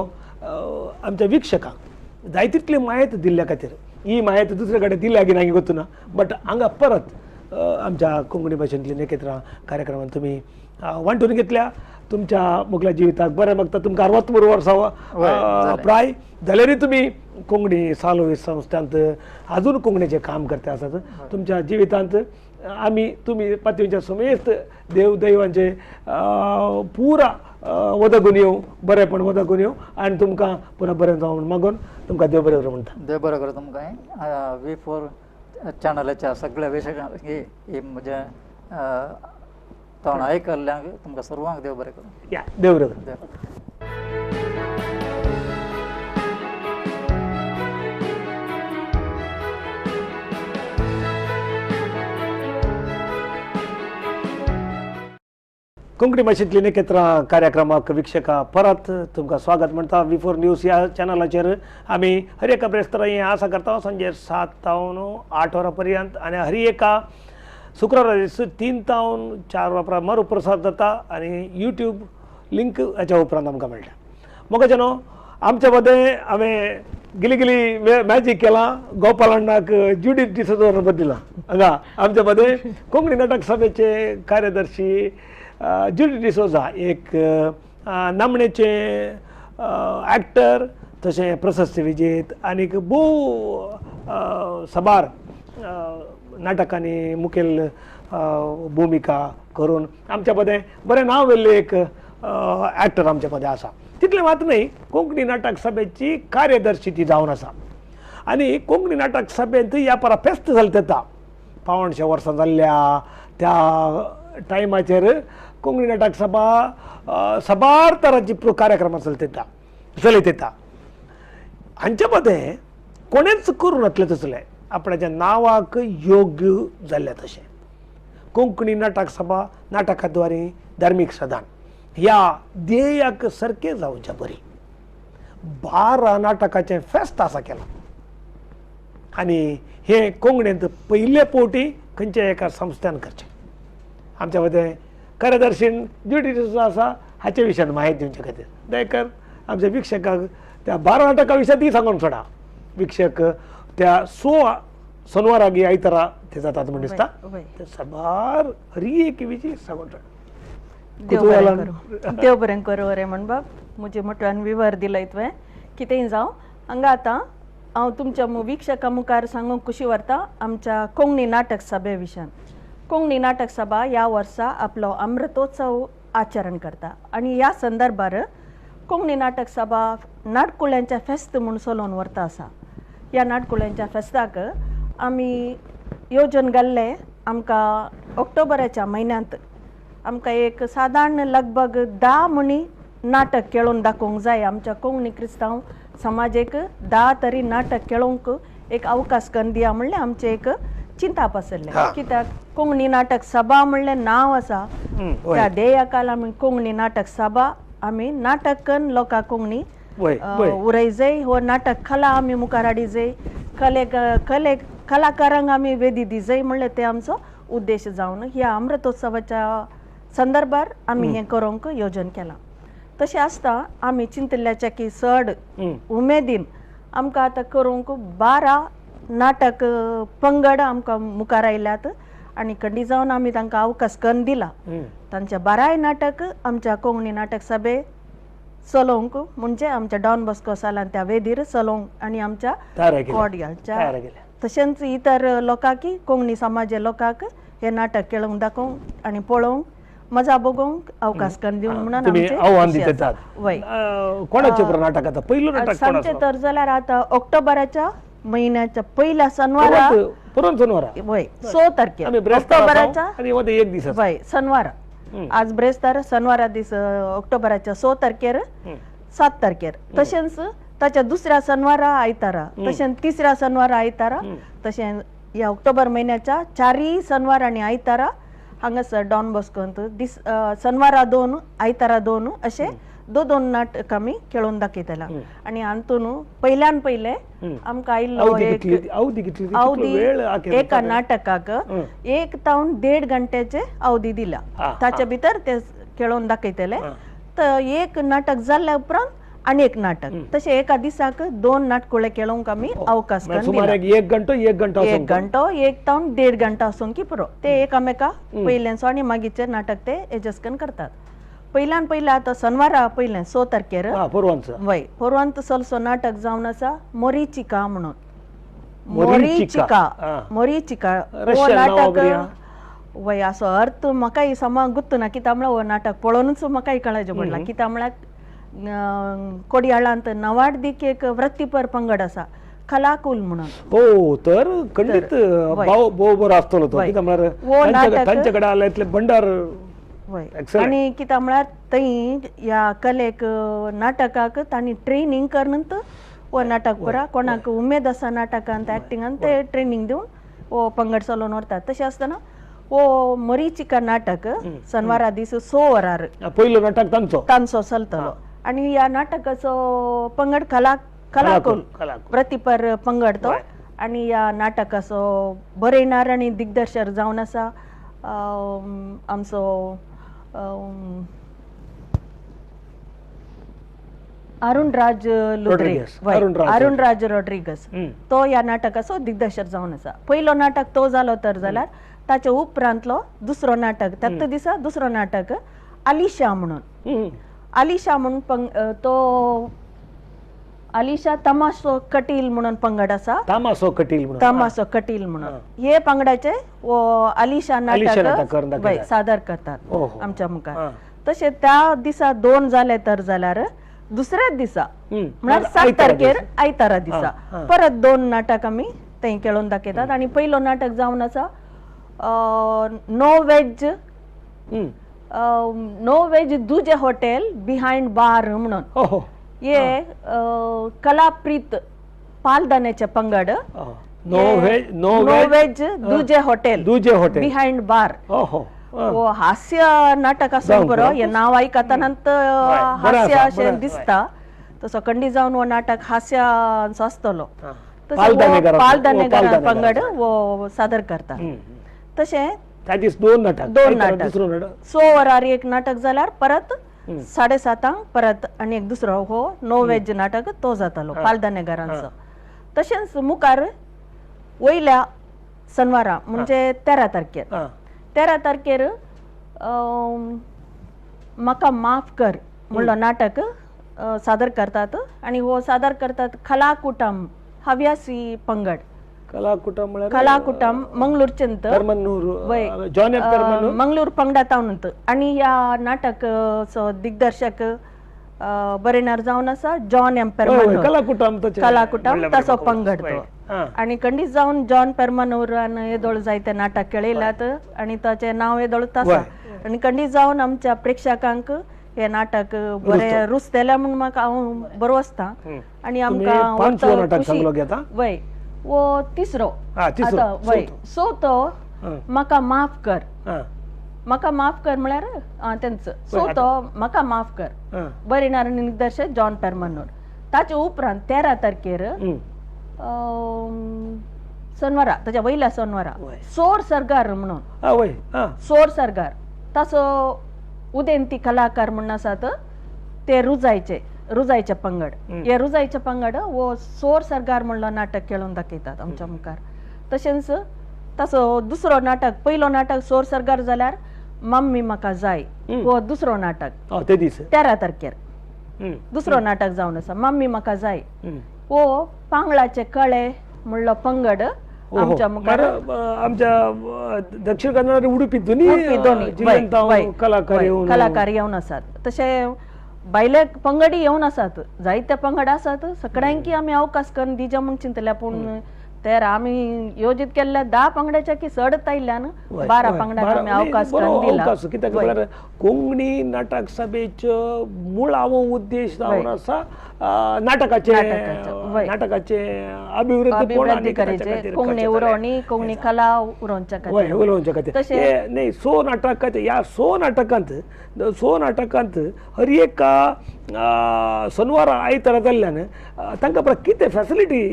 Speaker 1: आमच्या वीक्षकांक जाय तितली म्हायती दिल्ल्या खातीर, ही म्हायती दुसरे कडेन दिल्या की ना गोतू ना, बट हांगा परत आमच्या कोंकणी भाशेंतली नखेत्रां कार्यक्रमांत तुमी वांटून घेतल्या. तुमच्या मुगल्या जिविताक बरें मागता. तुमकां 63 वर्सां प्राय जाल्यारूय तुमी कोंकणी सालोवी संस्थांत अजून कोंकणीचें काम करता आसात. तुमच्या जिवितांत आमी तुमी पातयेच्या समेत देव दैवांचे पुरा वदगून येवं, बरेंपण वदगून येवं आनी तुमकां पुरा बरें जावं म्हूण मागून तुमकां देव बरें करूं म्हणटा.
Speaker 2: देव बरें करूं तुमकां. V4 चॅनलाच्या सगळ्या विशयांक ही म्हजें तोंड आयकल्ल्यांक तुमकां सर्वांक देव बरें करूं.
Speaker 1: या, देव बरें करूं. कोंकणी भाशेंतली नखेत्रां कार्यक्रमाक वीक्षका परत तुमकां स्वागत म्हणटा. V4 news ह्या चॅनलाचेर आमी हर एका ब्रेस्तारा हें आसा करता सांजे 7 तावन 8 वरां पर्यंत आनी हर एका शुक्रारा दीस 3 तावन 4 वरां उपरांत मरुप्रसाद जाता आनी यूट्यूब लिंक हाच्या उपरांत आमकां मेळटा. मोगाच्यानो, आमच्या मदें हांवें गिली गिली मॅजीक केलां, गोपाल अण्णाक ज्युडीत डिसोजा नंबर दिला. हांगा आमच्या मदें कोंकणी नाटक सभेचे कार्यदर्शी ज्युडी डिसोजा एक नामणेचे एक्टर, तशें प्रशस्ती विजेत आनीक भोव साबार नाटकांनी मुखेल भुमिका करून आमच्या मदें बरें नांव व्हेल्लें एक एक्टर आमच्या मदें आसा. तितलें मात न्हय, कोंकणी नाटक सभेची कार्यदर्शी ती जावन आसा आनी कोंकणी नाटक सभेंत ह्या परा फेस्त जालें तेता 175 वर्सां जाल्ल्या त्या टायमाचेर कोंकणी नाटक सभा साबार तरांची कार्यक्रमां चलयता चलयत येता. हांचे मदें कोणेंच करूं नातलें तसलें आपणाच्या नांवाक योग्य जाल्लें तशें कोंकणी नाटक सभा नाटका द्वारे धार्मीक सदान ह्या ध्येयाक सारकें जावच्या बरी 12 नाटकाचें फेस्त आसा केलां आनी हें कोंकणींत पयले फावटी खंयच्या एका संस्थान करचें. आमच्या मदें कार्यदर्शीन ज्युडी डिसोजा आसा हाचे विशयान म्हायती दिवचे खातीर दयकर आमच्या वीक्षकांक त्या 12 नाटका विशयान ती सांगून सोडा. वीक्षक त्या 16 सोनवारागी आयतारा ते जातात म्हण दिसता. ते साबार हरी एक विजी सांगोटा.
Speaker 3: देव बरें करूं रे म्हण बाब म्हजे मोट्यान विवर दिलाय तुवें. कितेंय जावं हांगा आतां हांव तुमच्या वीक्षकां मुखार सांगूंक खुशी व्हरता आमच्या कोंकणी नाटक सभे विशयान. कोंकणी नाटक सभा ह्या वर्सा आपलो अमृतोत्सव आचरण करता आनी ह्या संदर्भार कोंकणी नाटक सभा नाटकुळ्यांच्या फेस्त म्हूण चलोवन व्हरता आसा. ह्या नाटकुळ्यांच्या फेस्ताक आमी योजन घाल्लें आमकां ऑक्टोबराच्या म्हयन्यांत आमकां एक सादारण लगभग 10 म्हणी नाटक खेळोवन दाखोवंक जाय. आमच्या कोंकणी क्रिस्तांव समाजेक 10 तरी नाटक खेळोवंक एक अवकाश करून दिया म्हणलें आमचें एक चिंताप आसलें. कित्याक कोंकणी नाटक सभा म्हणलें नांव आसा त्या ध्येयाकाल आमी कोंकणी नाटक सभा आमी नाटक करून लोकांक कोंकणी उरय जाय, हो नाटक कला आमी मुखार हाडी जाय, कले कले कलाकारांक आमी वेदी दी जाय म्हणलें ते आमचो उद्देश जावन ह्या अमृतोत्सवाच्या संदर्भार आमी हें करूंक योजन केलां. तशें आसता आमी चिंतिल्ल्याच्या की चड उमेदीन आमकां आतां करूंक 12 नाटक पंगड आमकां मुखार आयल्यात आनी खंडी जावन आमी तांकां अवकाश करून दिला. तांचे 12 नाटक आमच्या कोंकणी नाटक सभे चलोवंक म्हणजे आमच्या डॉन बॉस्को सालान त्या वेदीर चलोवंक आनी आमच्या कोडयाच्या तशेंच इतर लोकांक कोंकणी समाजे लोकांक हे नाटक खेळोवंक दाखोवंक आनी पळोवंक मजा बघूंक अवकाश करून दिवंक म्हणून
Speaker 1: आव्हान दितात. वय
Speaker 3: सांगचें तर जाल्यार आतां ऑक्टोबराच्या म्हयन्याच्या पयल्या शनवारा वय 6 तारखेर ऑक्टोबराच्या वय शनवारा, आज ब्रेस्तार शनवारा दीस ऑक्टोबराच्या 6 तारखेर 7 तारखेर तशेंच ताच्या दुसऱ्या शनवारा आयतारा तशेंच तिसऱ्या शनवारा आयतारा तशें ह्या ऑक्टोबर म्हयन्याच्या 4 शनवार आनी आयतारा हांगासर डॉन बॉस्कोंत दीस शनवारा 2 आयतारा 2 अशे 2-2 नाटक आमी खेळोवन दाखयतला. आनी हातून पयल्यान पयले आमकां आयिल्लो अवधी एका नाटकाक 1 तावन 1.5 घंट्याचे अवधी दिला, ताच्या भितर ते खेळोवन दाखयतले. तर एक नाटक जाल्ल्या उपरांत आनी एक नाटक तशें एका दिसाक 2 नाटकुळे खेळोवंक आमी अवकाश
Speaker 1: एक घंटो
Speaker 3: 1 घंटो 1 तावन 1.5 घंटा आसूंक की पुरो ते एकामेका पयलेंचो आनी मागीरचें नाटक ते एडजस्ट करून करतात. पयल्यान पयलें आतां शनवारा पयलें 6 तारखेर वय पोरवांत चलसो नाटक जावन आसा मोरीचिका म्हणून. मोरीचिका मोरीचिका हो नाटक वय असो अर्थ म्हाकाय समा गुत्त ना कित्याक म्हळ्यार हो नाटक पळोवनूच म्हाकाय कळायचें पडलां. कित्याक म्हळ्यार कोडियाळांत नवाडदीक एक वृत्तीपर पंगड आसा कलाकुल म्हणून.
Speaker 1: हो तर खंडीत बरो आसतलो तो कित्याक म्हळ्यार तांचे कडेन आयले इतले भंडार.
Speaker 3: वय आनी कित्याक म्हळ्यार थंय ह्या कलेक नाटकाक तांणी ट्रेनींग करून हो नाटक पुरा कोणाक उमेद आसा नाटकांत एक्टिंगान ते ट्रेनींग दिवन हो पंगड चलोवन व्हरतात. तशें आसतना हो मरीचिका नाटक शनवारा दीस 6 वरार
Speaker 1: पयलो नाटक तांचो
Speaker 3: तांचो चलतलो. आनी ह्या नाटकाचो पंगड कलाकुल प्रतिपर पंगड तो आनी ह्या नाटकाचो बरयणार आनी दिग्दर्शक जावन आसा आमचो अरुणराज लुद्रे अरुणराज रॉड्रिगस तो ह्या नाटकाचो दिग्दर्शक जावन आसा. पयलो नाटक तो जालो तर जाल्यार ताच्या उपरांतलो दुसरो नाटक त्याच दिसा दुसरो नाटक आलिशा म्हणून. आलिशा म्हणून तो आलिशा तमासो कटील म्हणून पंगड आसा.
Speaker 1: तमासो कटील म्हणून
Speaker 3: तमासो कटील म्हणून हे पंगडाचे आलिशा नाटक सादर करतात आमच्या मुखार. तशें त्या दिसा 2 जाले तर जाल्यार दुसऱ्याच दिसा म्हळ्यार 7 तारखेर आयतारा दिसा परत 2 नाटक आमी थंय खेळोवन दाखयतात. आनी पयलो नाटक जावन आसा no veg no veg Duje hotel behind bar म्हणून. हे कलाप्रीत पालदाण्याचे पंगड
Speaker 1: no veg
Speaker 3: Duje hotel
Speaker 1: Duje hotel
Speaker 3: behind bar हो हास्य नाटक आसून बरो हे नाव आयकतना हास्य अशें दिसता तसो कंडी जावन हो नाटक हास्यांचो आसतलो. तसो पालदानेकार पंगड हो सादर करता. तशें
Speaker 1: 2 नाटक
Speaker 3: 2 नाटक 6 वरार एक नाटक जाल्यार परत 7:30 परत आनी एक दुसरो हो नो वेज नाटक तो जातालो पालदानेकारांचो. तशेंच मुखार वयल्या सनवारा म्हणजे 13 तारखेर 13 तारखेर म्हाका माफ कर म्हणलो नाटक सादर करतात आनी हो सादर करतात कलाकुटम हव्यासी पंगड.
Speaker 1: कलाकुटम
Speaker 3: कलाकुटम मंगळूरचेंत मंगळूर पंगडात आनी ह्या नाटकचो दिग्दर्शक बरेणार जावन आसा जॉन एम पेरमनूर.
Speaker 1: कलाकुटम
Speaker 3: कलाकुटम तसो पंगड तो आनी खंडीत जावन जॉन पेरमनूरान येदोळ जायते नाटक खेळयल्यात आनी ताचें नांव येदोळ आसा आनी खंडीत जावन आमच्या प्रेक्षकांक हे नाटक बरें रुचतलें म्हूण म्हाका हांव बरो आसता आनी आमकां वय वो तिसरो आतां वय चवथो म्हाका माफ कर. म्हाका माफ कर म्हळ्यार तेंचो चवथो म्हाका माफ कर बरयणार दिग्दर्शक जॉन पेरमनूर. ताचे उपरांत 13 तारखेर सनवारा ताच्या वयल्या सनवारा सोर सरगार म्हणून सोर सरगार ताचो उदेंती कलाकार म्हणून आसात ते रुजायचे रुजायचे पंगड. हे रुजायचे पंगड वो सोर सरगार म्हणलो नाटक खेळून दाखयतात आमच्या मुखार. तशेंच ताचो दुसरो नाटक पयलो नाटक सोर सरगार जाल्यार मम्मी म्हाका जाय हो दुसरो नाटक 13 तारखेर दुसरो नाटक जावन आसा मम्मी म्हाका जाय हो पांगळाचे कळे म्हणलो पंगड आमच्या मुखार.
Speaker 1: आमच्या दक्षिण कन्नड उडुपी दोनी कलाकार
Speaker 3: कलाकार येवन आसात. तशें बायले पंगडी येवन आसात जायते पंगड आसात सगळ्यांकी आमी अवकाश करून दिजा म्हूण चिंतल्या पूण तर आमी योजीत केल्ल्या 10 पंगडाच्या की चडत आयिल्ल्यान 12 पंगडाक आमी अवकाश करून दिला.
Speaker 1: कित्याक म्हळ्यार कोंकणी नाटक सभेचो मुळावो उद्देश जावन आसा नाटकाचे नाटकाचे अभिवृद्धी
Speaker 3: करायचे कोंकणी उरोवणी कोंकणी कला उरोवच्या खातीर
Speaker 1: उलोवच्या खातीर. तशें न्ही सो नाटकांत ह्या सो नाटकांत सो नाटकांत हर एका सनवारा आयतारा जाल्ल्यान तांकां पुरा कितें फॅसिलिटी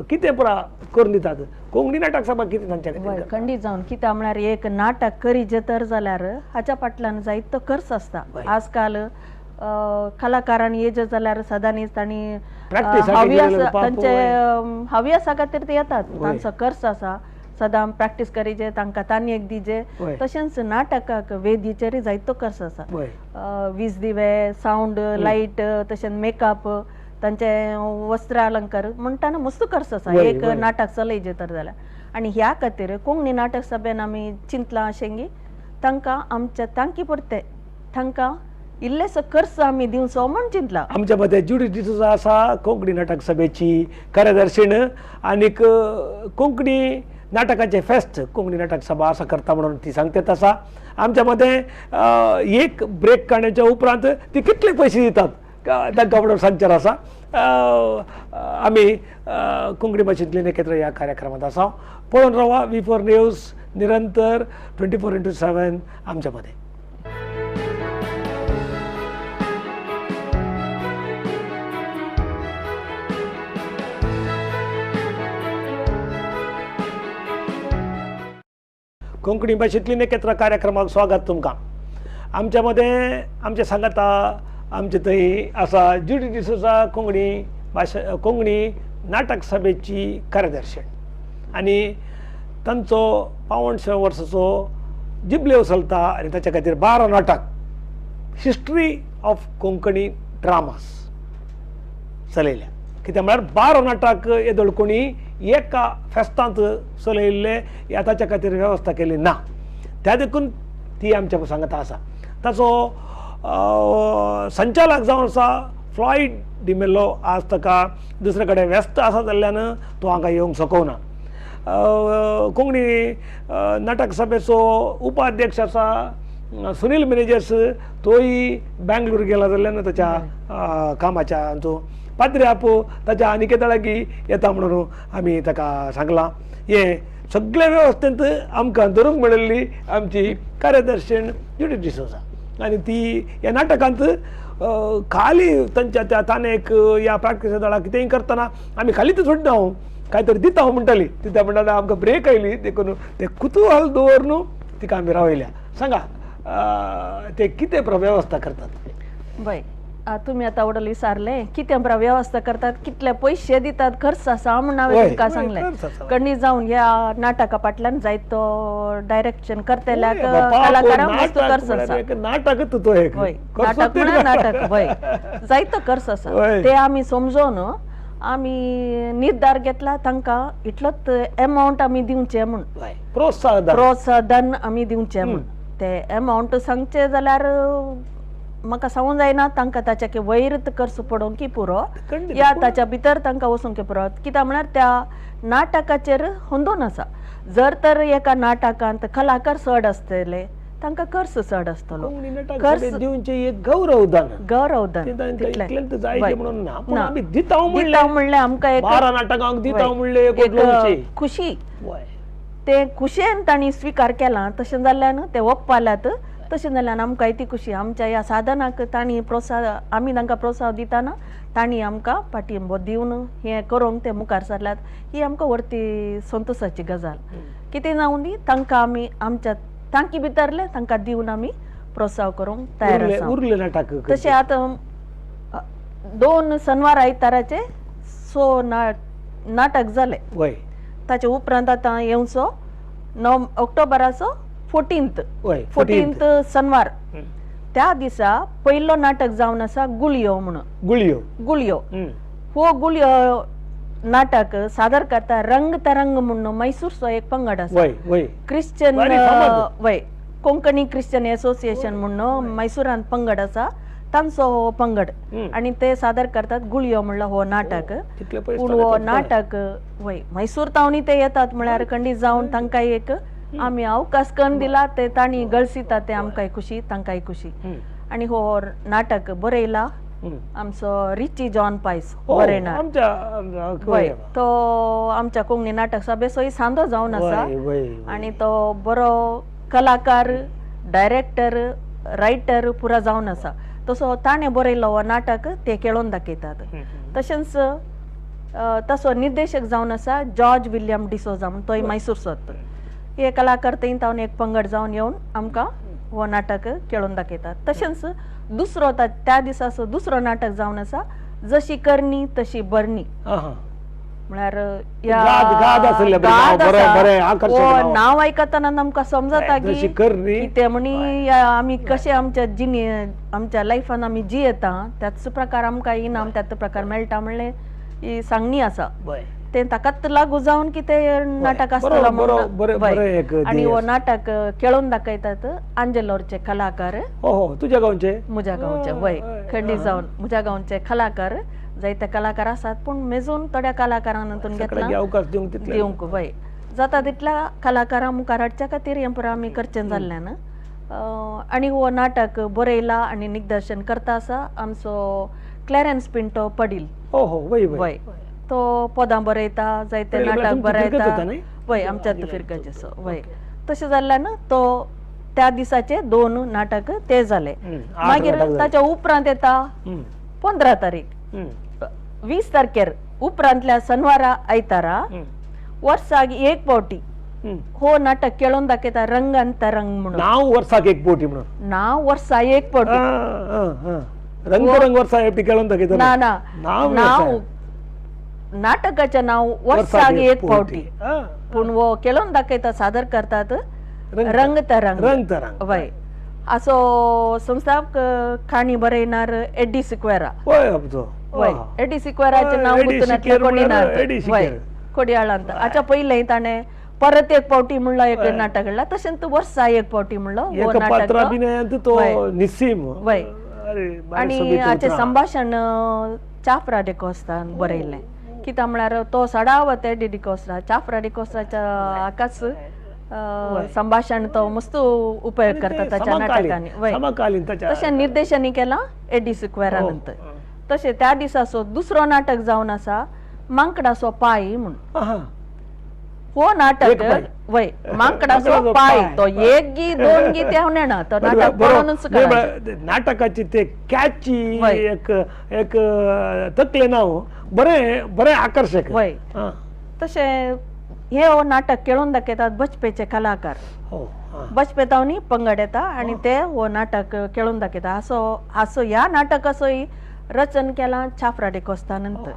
Speaker 1: कितें पुरा करून दितात कोंकणी नाटक सभा कितें तांच्या खातीर
Speaker 3: खंडीत जावन कित्याक म्हळ्यार एक नाटक करीजे तर जाल्यार हाच्या फाटल्यान जायतो खर्च आसता. आजकाल कलाकारांनी येजे जाल्यार सदांच तांणी तांचे हव्यासा खातीर ते येतात तांचो खर्च आसा सदां प्रॅक्टीस करीजे तांकां तांणी दिजे. तशेंच नाटकाक वेदीचेर जायतो खर्च आसा वीज दिवे सावंड लायट तशेंच मेकअप तांचे वस्त्र अलंकार म्हणटाना मस्त खर्च आसा एक नाटक चलयजे तर जाल्यार. आनी ह्या खातीर कोंकणी नाटक सभेन आमी चिंतलां अशें की तांकां आमच्या तांकी पुरते तांकां इल्लेसो खर्च आमी दिवचो म्हूण चिंतला.
Speaker 1: आमच्या मदें ज्युडी डिसोजा आसा कोंकणी नाटक सभेची कार्यदर्शीण आनीक कोंकणी नाटकाचें फेस्त कोंकणी नाटक सभा आसा करता म्हणून ती सांगतात आसा. आमच्या मदें एक ब्रेक काडण्याच्या उपरांत ती कितले पयशे दितात तांकां म्हणून सांगचेर आसा. आमी कोंकणी भाशेंतल्यान एकत्र ह्या कार्यक्रमांत आसा. पळोवन रावा V4 news निरंतर 24x7 आमच्या मदें. कोंकणी भाशेंतली एकत्र कार्यक्रमाक स्वागत तुमकां. आमच्या मदें आमच्या सांगाता आमचे थंय आसा ज्युडी डिसोजा कोंकणी भाशा कोंकणी नाटक सभेची कार्यदर्शन आनी तांचो 75 वर्साचो जिबलेव चलता आनी ताच्या खातीर 12 नाटक हिस्ट्री ऑफ कोंकणी ड्रामास चलयल्या. कित्याक म्हळ्यार 12 नाटक येदोळ कोणी एका फेस्तांत चलयल्ले ह्या ताच्या खातीर वेवस्था केली ना त्या देखून ती आमच्या सांगाता आसा. ताचो संचालक जावन आसा फ्लॉयड डिमेल्लो आज ताका दुसरे कडेन व्यस्त आसा जाल्ल्यान तो हांगा येवंक शकना. कोंकणी नाटक सभेचो उपाध्यक्ष आसा सुनील मिनेजस तोय बेंगलोर गेला जाल्ल्यान ताच्या कामाच्या आमचो पाद्री आपू ताच्या आनी केदळागी येता म्हणून आमी ताका सांगलां. हें सगळे वेवस्थेंत आमकां धरूंक मेळिल्ली आमची कार्यदर्शन ज्युडी डिसोजा आनी ती ह्या नाटकांत खाली तांच्या त्या ताणेक ह्या प्रॅक्टिसा दळाक कितेंय करतना आमी खालीच सोडना हांव काय तरी दिता हांव म्हणटाली तिता म्हणटा आमकां ब्रेक आयली देखून ते कुतूहल दवर न्हू तिका आमी रावयल्या. सांगा ते कितें वेवस्था करतात?
Speaker 3: बय तुमी आतां वडल विचारलें कितें बरा वेवस्था करतात, कितले पयशे दितात, खर्च आसा म्हूण हांवें तुमकां सांगलें. कणी जावन ह्या नाटका फाटल्यान जायतो डायरेक्शन करतल्याक कलाकारांक मस्त खर्च आसा.
Speaker 1: नाटक तो एक
Speaker 3: नाटक म्हळ्यार नाटक वय जायतो खर्च आसा. ते आमी समजून आमी निर्धार घेतला तांकां इतलोच एमावंट आमी दिवचे म्हूण, प्रोत्साहन आमी दिवचे म्हूण. ते एमावंट सांगचे जाल्यार म्हाका सांगूंक जायना, तांकां ताच्या वयर खर्च पडोवंक की पुरो या ताच्या भितर तांकां वचूंक की पुरो. कित्याक म्हळ्यार त्या नाटकाचेर होंदून आसा. जर तर एका नाटकांत कलाकार चड आसतले तांकां खर्च चड आसतलो.
Speaker 1: खर्च दिवचें एक गौरवदान,
Speaker 3: गौरवदान
Speaker 1: दिता
Speaker 3: म्हणलें आमकां एक खुशी, ते खुशयेन तांणी स्विकार केला. तशें जाल्ल्यान ते ओप्पाल्यात, तशें जाल्यार आमकां ती खुशी. आमच्या ह्या साधनाक तांणी प्रोत्साहन, आमी तांकां प्रोत्साहन दितना तांणी आमकां पाठिंबो दिवन हें करूंक ते मुखार सरल्यात. ही आमकां व्हडली संतोशाची गजाल. कितें जावं दी तांकां आमी आमच्या तांकी भितरले तांकां दिवन आमी प्रोत्साहन करूंक तयार आसा. तशें आतां 2 शनवार आयताराचे 6 नाटक जाले. ताचे उपरांत आतां येवचो 9 ऑक्टोबराचो 14th शनवार, त्या दिसा पयलो नाटक जावन आसा गुळयो म्हणून.
Speaker 1: गुळयो,
Speaker 3: गुळयो हो गुळयो नाटक सादर करता रंग तरंग म्हणून मैसूरचो एक पंगड आसा. क्रिश्चन वय कोंकणी क्रिश्चन एसोसिएशन म्हणून मैसूरांत पंगड आसा, तांचो हो पंगड आनी ते सादर करतात गुळयो म्हणलो हो नाटक. पूण हो नाटक वय मैसूर तावनी ते येतात म्हळ्यार खंडीत जावन तांकां एक आमी अवकाश करून दिला, ते तांणी गळसिता, ते आमकांय खुशी तांकांय खुशी. आनी हो नाटक बरयला आमचो रिची जॉन पायस बरयणार, तो आमच्या कोंकणी नाटक सभेचोय सांदो जावन आसा आनी तो बरो कलाकार, डायरेक्टर, रायटर पुरा जावन आसा. तसो ताणें बरयल्लो हो नाटक ते खेळोवन दाखयतात. तशेंच तसो निर्देशक जावन आसा जॉर्ज विल्यम डिसोजा म्हूण, तोय मैसूरचोच. हे कलाकार थंय तावन एक पंगड जावन येवन आमकां हो नाटक खेळोवन दाखयतात. तशेंच दुसरो त्या दिसाचो दुसरो नाटक जावन आसा जशी करणी तशी बरणी. म्हळ्यार नांव आयकतना आमकां समजता की कितें म्हणी आमी कशें आमच्या जिणे आमच्या लायफान आमी जियेता त्याच प्रकार आमकां इनाम त्याच प्रकार मेळटा म्हणलें ही सांगणी आसा. ते ताकाच लागू जावन कितें नाटक आसतलो म्हणून. आनी हो नाटक खेळोवन दाखयतात आंजेलोरचे कलाकार.
Speaker 1: तुज्या गांवचे?
Speaker 3: म्हज्या गांवचे वय, खंडीत जावन म्हज्या गांवचे कलाकार जायते कलाकार आसात, पूण मेजून थोड्या कलाकारांक हातून घेतला दिवंक वय जाता तितल्या कलाकारां मुखार हाडच्या खातीर हें पुरो आमी करचें जाल्ल्यान. आनी हो नाटक बरयला आनी दिग्दर्शन करता आसा आमचो क्लॅरन्स पिंटो पडील. वय तो पदां बरयता, जायते नाटक बरयता. वय आमच्या फिरगजेचो वय. तशें जाल्ल्यान तो त्या दिसाचे 2 नाटक ते जाले. मागीर ताच्या उपरांत येता 15 तारीख 20 तारखेर उपरांतल्या शनवारा आयतारा वर्साक एक फावटी हो नाटक खेळोवन दाखयता रंग अंतरंग म्हणून.
Speaker 1: नांव वर्साक एक फावटी म्हणून?
Speaker 3: नांव वर्सा एक फावटी.
Speaker 1: रंग तरंग वर्सा एक खेळोवन दाखयता?
Speaker 3: ना ना, नांव नाटकाचें नांव वर्साक एक फावटी, पूण हो खेळोवन दाखयता सादर करतात रंग तरंग.
Speaker 1: रंग तरंग
Speaker 3: वय. असो संस्थापक काणी बरयणार एड्डी सिक्वेरा. वय एड्डी सिक्वेराचें नांव वय कोडियाळांत. हाच्या पयलें ताणें परत एक फावटी म्हणलो एक नाटक घडला. तशेंच वर्सा एक फावटी म्हणलो हो नाटक. वय. आनी हाचें संभाशण चाफ्रा डिकोस्तान बरयल्लें. कित्याक म्हळ्यार तो सडावत एड्डी डिकोस्ता, चाफ्रा डिकोस्ताच्या हाकाच संभाशण तो मस्त उपयोग करता ताच्या नाटकांनी. वय तशें निर्देशनय केलां एड्डी सिक्वेरा नंतर. तशें त्या दिसाचो दुसरो नाटक जावन आसा मांकडाचो पाय म्हूण. हो नाटक वय मांकडाचो पाय तो एक गी 2 गी ते हांव नेणा, तो नाटक पळोवनूच
Speaker 1: नाटकाची ते कॅची एक एक तकले नांव बरें बरें आकर्शक.
Speaker 3: वय तशें हे हो नाटक खेळून दाखयतात बचपेचे कलाकार बचपेतावनी पंगड येता आनी ते हो नाटक खेळून दाखयता. असो असो ह्या नाटकाचो रचन केला चाफ्रा डिकोस्ता नंतर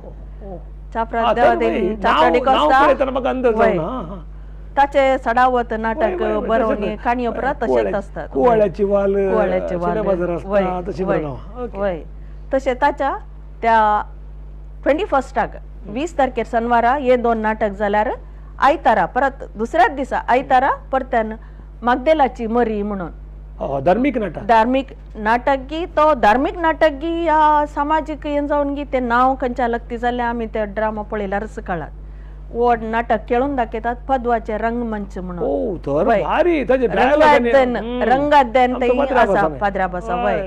Speaker 3: चाफ्रा चाफ्रा डिकोस्ता ताचे सडावत नाटक बरोवन काणयो परत तशेंच आसतात.
Speaker 1: कुवाळ्याची वाल
Speaker 3: कुवाळ्याची वाल वय तशें ताच्या त्या 21 20 तारखेर शनवारा हे 2 नाटक जाल्यार आयतारा परत दुसऱ्याच दिसा आयतारा परत्यान मागदेलाची मरी म्हणून
Speaker 1: धार्मीक नाटक
Speaker 3: धार्मीक नाटक गी तो धार्मीक नाटक गी या सामाजीक हें जावन गी तें नांव खंयच्या लगती जाल्यार आमी ते ड्रामा पळयल्यारच कळात. वो नाटक खेळून दाखयतात पदवाचे रंगमंच म्हणून रंगाध्ययन थंय आसा पाद्रा आसा वय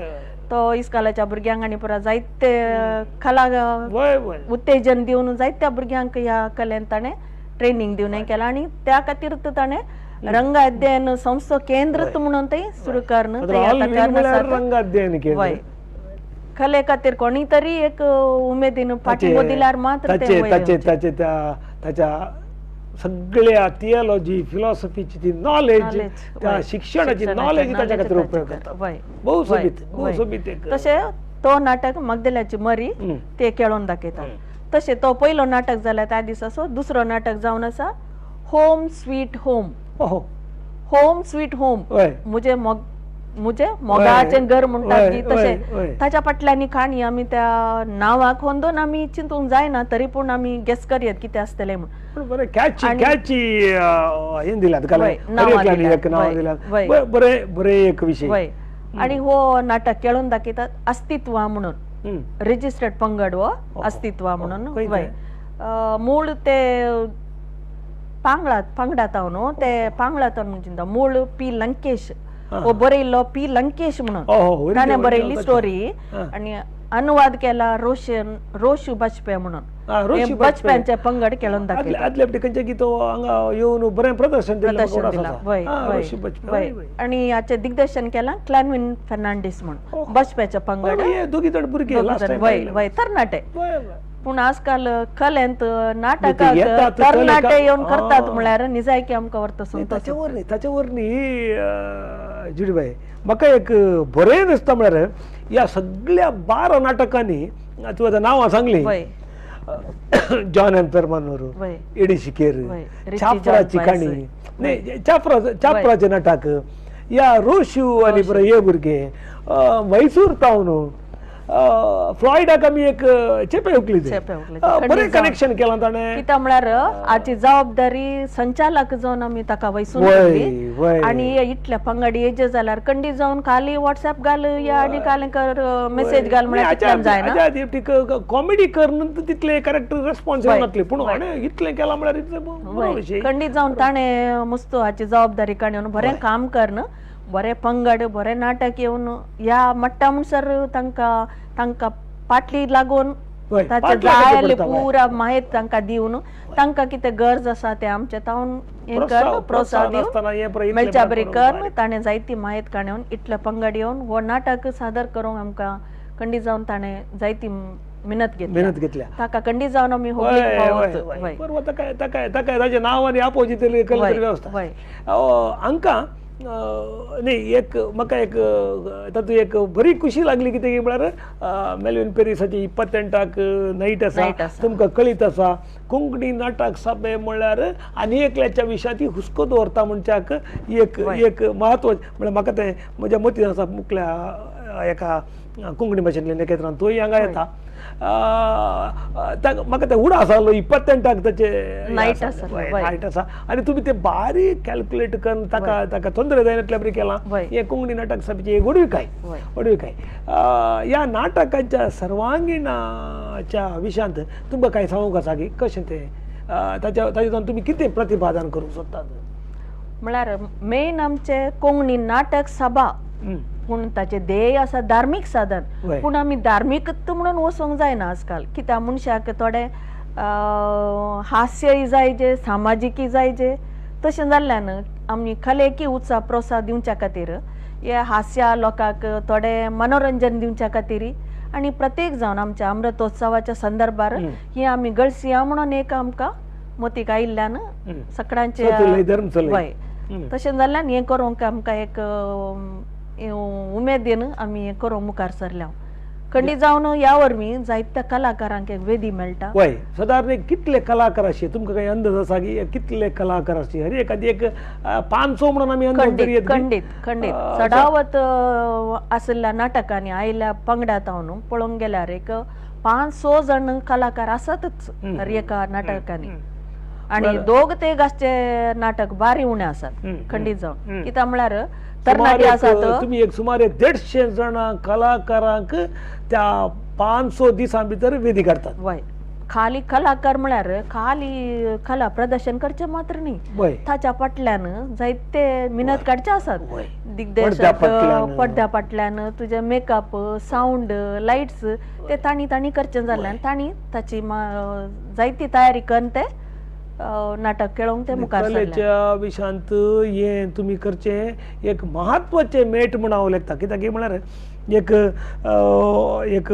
Speaker 3: तो इस्कालाच्या भुरग्यांक आनी पुरा जायते कला उत्तेजन दिवन जायत्या भुरग्यांक ह्या कलेन ताणें ट्रेनींग दिवन केलां आनी त्या खातीर ताणें रंगाध्ययन संस्था केंद्र म्हणून ते सुरू करून वय कले खातीर कोणी तरी एक उमेदीन पाठिंबो दिल्यार मात्र
Speaker 1: ताचे ताच्या सगळ्या थियोलॉजी फिलॉसॉफीची ती नॉलेज त्या शिक्षणाची नॉलेज ताच्या खातीर उपयोग करता. भोव सोबीत भोव सोबीत.
Speaker 3: तशें तो नाटक मगदेलाची मरी ते खेळोवन दाखयतात. तशें तो पयलो नाटक जाल्यार त्या दिसाचो दुसरो नाटक जावन आसा home sweet home. Home sweet home मुजे मुजे मोगाचें घर म्हणटात की तशें ताच्या फाटल्यान काणी आमी त्या नांवाक होंदोन आमी चिंतूंक जायना तरी पूण आमी गेस करयत कितें आसतलें म्हूण.
Speaker 1: बरें कॅची कॅची हें दिल्यात नांवां दिल्यात बरें बरें एक विशय.
Speaker 3: वय आनी हो नाटक खेळून दाखयतात अस्तित्वा म्हणून रजिस्टर्ड पंगड हो अस्तित्वा म्हणून. वय मूळ ते पांगळात पांगडात हांव न्हू ते पांगळात म्हणून चिंता मूळ पी लंकेश हो बरयल्लो पी लंकेश म्हणून ताणें बरयल्ली स्टोरी आनी अनुवाद केला रोशन रोशू बाजपेय म्हणून बचप्यांचे पंगड खेळून
Speaker 1: प्रदर्शन.
Speaker 3: आणि हाचें दिग्दर्शन केलां क्लॅनविन फर्नांडीस म्हणून बचप्याचे पंगड वय तरणाटे. पूण आजकाल कलेंत नाटकाक तरणाटे येवन करतात म्हळ्यार निजायकी आमकां व्हरता संतोष.
Speaker 1: ताच्यावर न्ही जुडीबाई म्हाका एक बरें दिसता म्हळ्यार ह्या सगळ्या 12 नाटकांनी तुवें आतां नांवां सांगली जॉन एम्पेरमानूर, एडी शिकेर, चाफ्राची काणी न्ही चाफ्राचें नाटक, या रोशू आनी बरें हे भुरगे मैसूर तावन फ्लॉयडाक आमी एक चेपे उखली बरें कनेक्शन केलां ताणें.
Speaker 3: कित्याक म्हळ्यार हाची जबाबदारी संचालक जावन आमी ताका वयसून दवरली आनी इतले पंगड येजे जाल्यार कंडी जावन खाली वॉट्सएप घाल या आनी काल कर मेसेज घाल म्हळ्यार जायना.
Speaker 1: कॉमेडी करून तितले करेक्ट रेस्पॉन्स नासले पूण हाणें इतलें केलां म्हळ्यार बरो विशय.
Speaker 3: कंडी जावन ताणें मस्त हाची जबाबदारी काडून बरें काम करून बरें पंगड बरें नाटक येवन ह्या मट्टा म्हणसर तांकां तांकां पाटली लागून ताचे जाय पुरा माहित तांकां दिवन तांकां कितें गरज आसा तें आमचें तावन हें कर प्रोत्साहन दिवन मेळच्या बरी कर ताणें जायती माहित काडून इतले पंगड येवन हो नाटक सादर करूंक आमकां कंडी जावन ताणें जायती मेहनत घेतल्या ताका कंडी जावन आमी
Speaker 1: ताका नांव आनी आपोवची वेवस्था हांकां न्ही एक म्हाका एक तातूंत एक बरी खुशी लागली कितें म्हळ्यार मेलविन पेरिसाची 28 नायट आसा तुमकां कळीत आसा कोंकणी नाटक सभे म्हळ्यार आनी एकल्याच्या विशयाची हुस्को दवरता म्हणच्याक एक एक म्हत्वाचें म्हळ्यार म्हाका तें म्हज्या मतीन आसा मुखल्या एका कोंकणी भाशेंतल्या नेकेत्रान तोय हांगा येता म्हाका तें उडास जालो 28 ताचे नायट आसा आनी तुमी ते बारीक कॅल्कुलेट करून ताका ताका तोंदरे जायना बरें केलां. हें कोंकणी नाटक सभेची एक व्हडविकाय व्हडविकाय. ह्या नाटकाच्या सर्वांगिणाच्या विशयांत तुमकां कांय सांगूंक आसा की कशें तें ताच्या ताच्या तुमी कितें प्रतिपादन करूंक सोदतात?
Speaker 3: म्हळ्यार मेन आमचें कोंकणी नाटक सभा पूण ताचें ध्येय आसा धार्मीक साधन पूण आमी धार्मीकच म्हणून वचोंक जायना आजकाल कित्याक मनशाक थोडे हास्यय जायजे सामाजीकय जायजे तशें जाल्ल्यान आमी कलेकी उत्साह प्रोत्साह दिवच्या खातीर हे हास्या लोकांक थोडे मनोरंजन दिवच्या खातीर आनी प्रत्येक जावन आमच्या अमृतोत्सवाच्या संदर्भार ही आमी गळसिया म्हणून एक आमकां मतीक आयिल्ल्यान सगळ्यांचे वय तशें जाल्ल्यान हें करूंक आमकां एक उमेदीन आमी हें करूंक मुखार सरल्या. खंडीत जावन ह्या वरवीं जायत्या कलाकारांक एक वेदी मेळटा.
Speaker 1: वय, सादारण कितले कलाकार अशे तुमकां काही अंदाज आसा की कितले कलाकार अशे हर एखादी एक 500 म्हणून आमी अंदाज करूं येत?
Speaker 3: खंडीत खंडीत चडावत आशिल्ल्या नाटकांनी आयिल्ल्या पंगडात हांव पळोवंक गेल्यार एक 500 जण कलाकार आसातच हर एका नाटकांनी. आनी दोग ते गासचे नाटक बारी उणें आसात खंडीत जावन, कित्याक म्हळ्यार तरणाटे आसात.
Speaker 1: तुमी एक सुमारे 150 जाणां कलाकारांक त्या 500 दिसां भितर वेदी काडटात.
Speaker 3: वय, खाली कलाकार म्हळ्यार खाली कला प्रदर्शन करचें मात्र न्ही, ताच्या फाटल्यान जायते मिनत काडचे आसात. दिग्दर्शक, पडद्या फाटल्यान तुजे मेकअप, सावंड, लायट्स ते तांणी तांणी करचें जाल्ल्यान तांणी ताची जायती तयारी करून ते नाटक खेळोवंक ते मुखार सरले.
Speaker 1: कलेच्या विशयांत हें तुमी करचें एक म्हत्वाचें मेट म्हूण हांव लेखता, कित्याक म्हळ्यार एक एक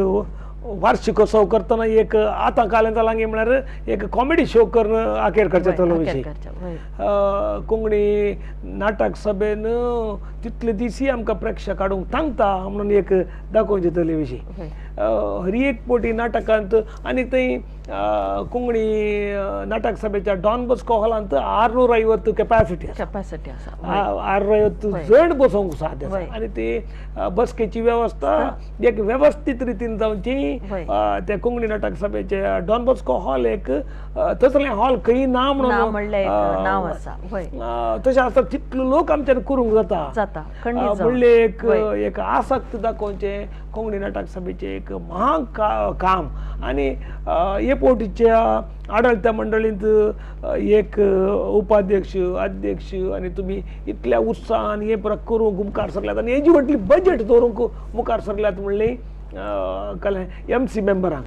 Speaker 1: वार्षिकोत्सव करतना एक आतां कालें जालां म्हळ्यार एक कॉमेडी शो करून आखेर करचें तलो विशय. कोंकणी नाटक सभेन तितले दिसी आमकां प्रेक्षक हाडूंक तांकता म्हणून एक दाखोवचें तले विशय. हर एक पटी नाटकांत आनी थंय कोंकणी नाटक सभेच्या डॉन बॉस्को हॉलांत 650 कॅपॅसिटी आसा,
Speaker 3: कॅपॅसिटी आसा,
Speaker 1: 650 जण बसोवंक साध्य आसा. आनी ती बसकेची वेवस्था एक वेवस्थीत रितीन जावची. त्या कोंकणी नाटक सभेचे डॉन बॉस्को हॉल एक तसलें हॉल खंय ना म्हणून
Speaker 3: नांव आसा.
Speaker 1: तशें आसता तितलो लोक आमच्यान करूंक जाता म्हणलें एक एक आसक्त दाखोवचें कोंकणी नाटक सभेचें एक महान काम. आनी हे पोटीच्या आडळत्या मंडळींत एक उपाध्यक्ष, अध्यक्ष आनी तुमी इतल्या उत्साहान हे परत करूंक मुखार सरल्यात आनी हेजी व्हडली बजेट दवरूंक मुखार सरल्यात म्हणलें कलें एम सी मेंबरांक,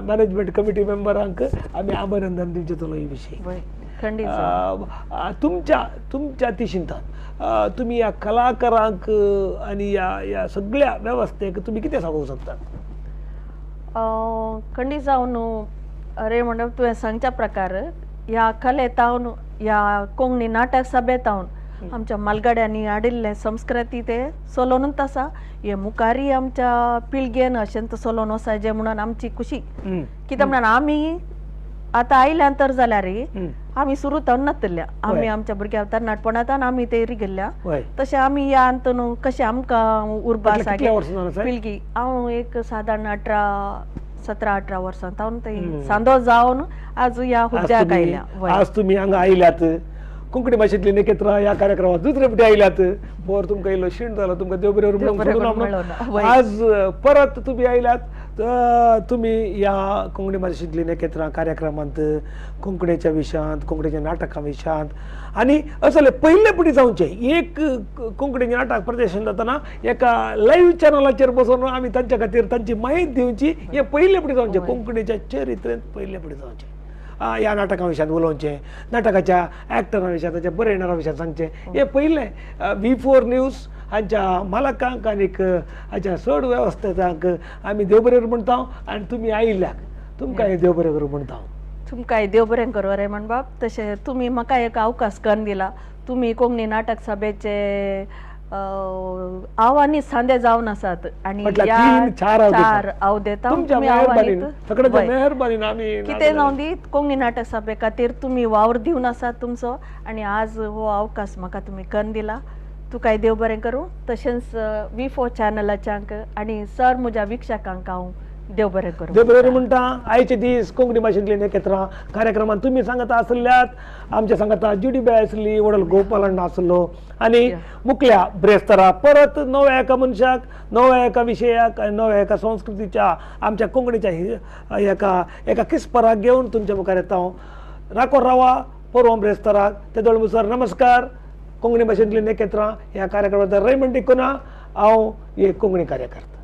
Speaker 1: मॅनेजमेंट कमिटी मेंबरांक आमी अभिनंदन दिवचें तलो हे विशयी. तुमच्या तुमच्या तिशिंतान तुमी ह्या कलाकारांक आनी ह्या ह्या सगळ्या वेवस्थेक तुमी कितें सांगूंक शकतात?
Speaker 3: खंडीत जावन अरे म्हणप तुवें सांगच्या प्रकार ह्या कलेतावन ह्या कोंकणी नाटक सभेतावन आमच्या मालगाड्यांनी हाडिल्लें संस्कृती ते चलोवनूच आसा. हे मुखारय आमच्या पिळगेन अशें चलोवन वचायचें म्हणून आमची खुशी. कित्याक म्हणल्यार आमी आतां आयल्यान तर जाल्यार आमी सुरू तावन नातल्या, आमी आमच्या भुरग्या तरणाटपणांत आमी ते गेल्ल्या, तशें आमी ह्या अंतून कशें आमकां उर्बा आसा पिळगी. हांव एक सादारण 17-18 वर्सां तावन थंय सांदो जावन आज ह्या हुद्द्याक आयल्या.
Speaker 1: आज तुमी हांगा आयल्यात कोंकणी भाशेंतली नेकेत्रां ह्या कार्यक्रमात दुसरे फावटी आयल्यात, बोर तुमकां इल्लो शीण जालो, तुमकां देव बरें म्हणून आज परत तुमी आयल्यात. तुमी ह्या कोंकणी भाशेंतली नेकेत्रां कार्यक्रमांत कोंकणीच्या विशयांत, कोंकणीच्या नाटकां विशयांत आनी असले पयले फावटी जावचें एक कोंकणीचें नाटक प्रदर्शन जातना एका लायव्ह चॅनलाचेर बसून आमी तांच्या खातीर तांची म्हायती दिवची, हें पयले फावटी जावचें, कोंकणीच्या चरित्रेंत पयले फावटी जावचें. ह्या नाटकां विशयांत उलोवचें, नाटकाच्या एक्टरा विशयांत, ताच्या बरयणारा विशयांत सांगचें, हें पयलें V4 news हांच्या मालकांक आनीक हाच्या चड वेवस्थेतांक आमी देव बरें म्हणटा. आनी तुमी आयिल्ल्याक तुमकां हें देव बरें करूं म्हणटा.
Speaker 3: तुमकांय देव बरें करूं रेमंड बाब. तशें तुमी म्हाका एक अवकाश करून दिला. तुमी कोंकणी नाटक सभेचे आव्हानी सांदे जावन आसात आनी चार हांव देता कितें जावन दी कोंकणी नाटक सभे खातीर तुमी वावर दिवन आसात तुमचो, आनी आज हो अवकाश म्हाका तुमी करून दिला. तुकाय देव बरें करूं. तशेंच V4 चॅनलाच्यांक आनी सर म्हज्या वीक्षकांक हांव देव बरें करूं.
Speaker 1: देव बरें म्हणटा. आयचे दीस कोंकणी भाशेंतली नेकेत्रां कार्यक्रमांत तुमी सांगता आसल्यात, आमच्या सांगता जुडी बाय आसली, वडल गोपाल अण्णा आसलो आनी मुकल्या ब्रेस्तारा परत नव्या एका मनशाक, नव्या एका विशयाक आनी नव्या एका संस्कृतीच्या आमच्या कोंकणीच्या एका एका किस्पराक घेवन तुमच्या मुखार येता हांव. राखो रावा परवा ब्रेस्ताराक. ते दोळ नमस्कार. कोंकणी भाशेंतली नेकेत्रां ह्या कार्यक्रमांत रेमंड डिकुन्हा, हांव एक कोंकणी कार्यकर्ता.